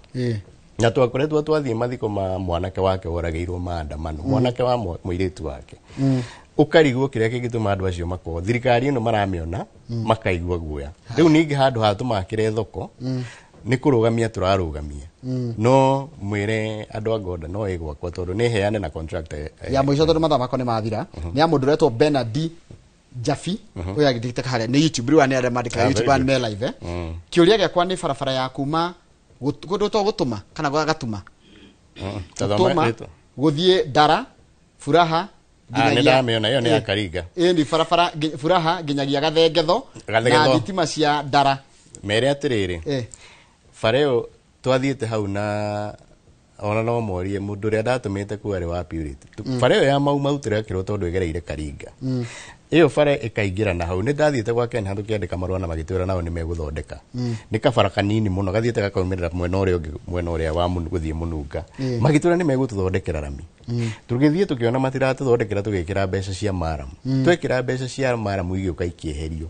na twakoretwo twathiĩ mathiko ma mwanake wake woragĩirwo maandamano, mwanake wa mũirĩtu wake. Ũkarigwo kĩrĩa kĩngĩtũma andũ acio makorwo thirikari ĩno maramĩona makaigua guoya. Rĩu ningĩ handũ ha tũmakĩre thoko, nĩ kũrũgamia tũrarũgamia. No mwĩre andũ a Gonda no ĩgwakwo tondũ nĩ heane na contractor. Ya mũico, tondũ mathaa makwa nĩ mathira, nĩ ya mũndũ ũretwo Bernard Jabi. Ũyũ agĩthite harĩa nĩ YouTube, rĩu nĩ arĩa mandĩkaga Ah, YouTube very me good. live. Kĩũria gĩakwa nĩ barabara ya kuma kũndũ to gũtũma kana gwa gatuma, Tathoma gũtũma rĩtwa. gũthiĩ Ndara Furaha. Ah, nĩ ndamĩona ĩyo nĩ ya Karinga. Ĩ ni barabara Furaha nginyagia Gathengetho na Gathengetho. thitima cia Ndara. Mere atĩrĩrĩ, bara ĩyo twathiĩte hau na ona no morie mũndũ ũrĩa ndatũmĩte kuu arĩ wa Purity. Bara ĩyo ya Mau Mau tũrekĩrwo tondũ ĩgereire Karinga, ĩyo bara ĩkaingĩra na hau. Nĩ ndathiĩte gwa Ken tũkĩandĩka marũa na magĩtwĩra nao nĩ megũthondeka. Nĩ kabara kanini mũno gathiĩte gakaumĩrĩra mwena ũrĩa ũngĩ, mwena ũrĩa wa gũthiĩ Mũnunga. Magĩtwĩra nĩ megũtũthondekera rami. Tũgĩthiĩ tũkĩona matiratũthondekera, tũgĩkĩra mbeca cia maramu. Twekĩra mbeca cia maramu igĩũka ikĩeherio,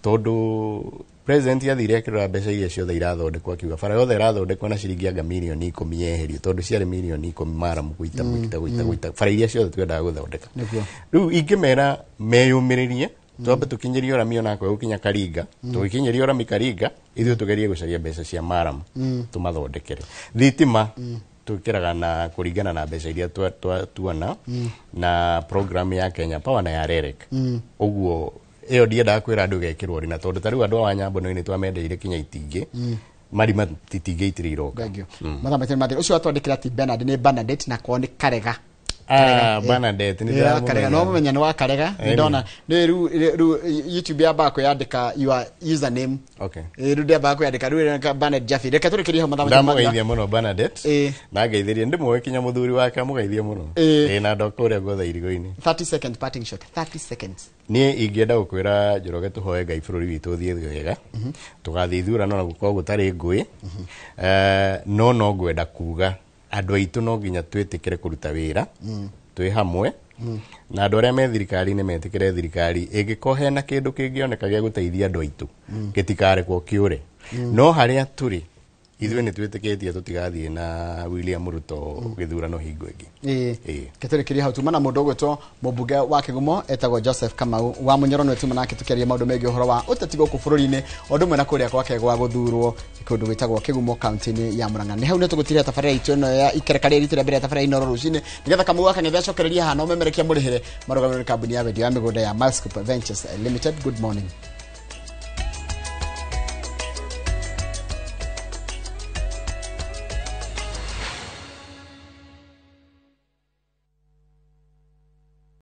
tondũ president athire akĩrora mbeca iria ciothe irathondekwo, akiuga bara yothe ĩrathondekwo na ciringi anga mirioni 10 yeherio, tondũ ciarĩ mirioni 10 maramu gũita gũita gũita gũita bara iria ciothe twendaga gũthondeka. Nĩguo. Rĩu ingĩmera meyũmĩrĩrie, twambe tũkinyĩrio rami onakorwo gũkinya Karinga. Tũgĩkinyĩrio rami Karinga, ithuĩ tũgerie gũcaria mbeca cia maramu tũmathondekere thitima. Twĩkĩraga na kũringana na mbeca iria tuona na program ya Kenya Power na ya REREC. Ũguo ĩyo ndiendaga kwĩra andũ gekĩrwo rĩ, na tondũ ta rĩu andũ a Wanyambo nĩ twamendeire kinya itingĩ marima itingĩ itirĩ iroka. Thank you. Mathaa maitũ nĩ mathira. Ũcio watwandĩkĩra ti Bernard, nĩ Bernadette, na kwao nĩ Karega. Ah, Bernadette, nĩ Ĩ, Karega. No ndĩramũmenya. mũmenya nĩ wa Karega. Ĩni. Ndona nĩ rĩu YouTube yambaga kwĩyandĩka your username. Okay. Ĩ, rĩu ndĩambaga kwĩyandĩka rĩu ĩroneka Bernard Jaffe. Reke tũrĩkĩrie hau, mathaa maitũ nĩ mathira. Ndamũgeithia mũno Bernadette, na ngeithĩrie ndĩmũĩ kinya mũthuri wake amũgeithie mũno. Ĩ, na ndoka ũrĩa guothe irigo-inĩ. 30 seconds parting shot, 30 seconds. Niĩ ingĩenda gũkwĩra Njoroge, tũhoe Ngai bũrũri witũ ũthiĩ wega, tũgathiĩ ithurano na gũkorwo gũtarĩ ngũĩ. No ngwenda kuga andũ aitũ no nginya twĩtĩkĩre kũruta wĩra twĩ hamwe, na andũ arĩa me thirikari-inĩ metĩkĩre thirikari ĩngĩkorwo hena kĩndũ kĩngĩoneka gĩa gũteithia andũ aitũ, gĩtikarekwo kĩũre. No harĩa tũrĩ ithuĩ nĩ twĩtĩkĩtie tũtigathiĩ na William Ruto gĩthurano hingo ĩngĩ. Ĩ, ketũrĩkĩrie hau. Tuma na mũndũ ũgwĩtwo mũmbunge wa Kĩgumo etagwo Joseph Kamau wa Mũnyoro, nĩwe tuma nake tũkĩaria maũndũ megiĩ ũhoro wa ũteti gũkũ bũrũri-inĩ, o ũndũ ũmwe na kũrĩa gwake gwa gũthurwo kũndũ gwĩtagwo Kĩgumo kaunti-inĩ ya Murang'a. Nĩ hau nĩ tũgũtiria tabarĩra itũ ĩno ya ikereka rĩrĩ rita rĩa mbere ya tabarĩra Inooro rũcinĩ, nĩgetha Kamau wa Kang'ethe acokererie haha na ũmemerekia mũrĩhĩre marũgamĩrĩro nĩ kambuni ya wendia wa mĩgũnda ya Milescope Ventures Limited. Good morning.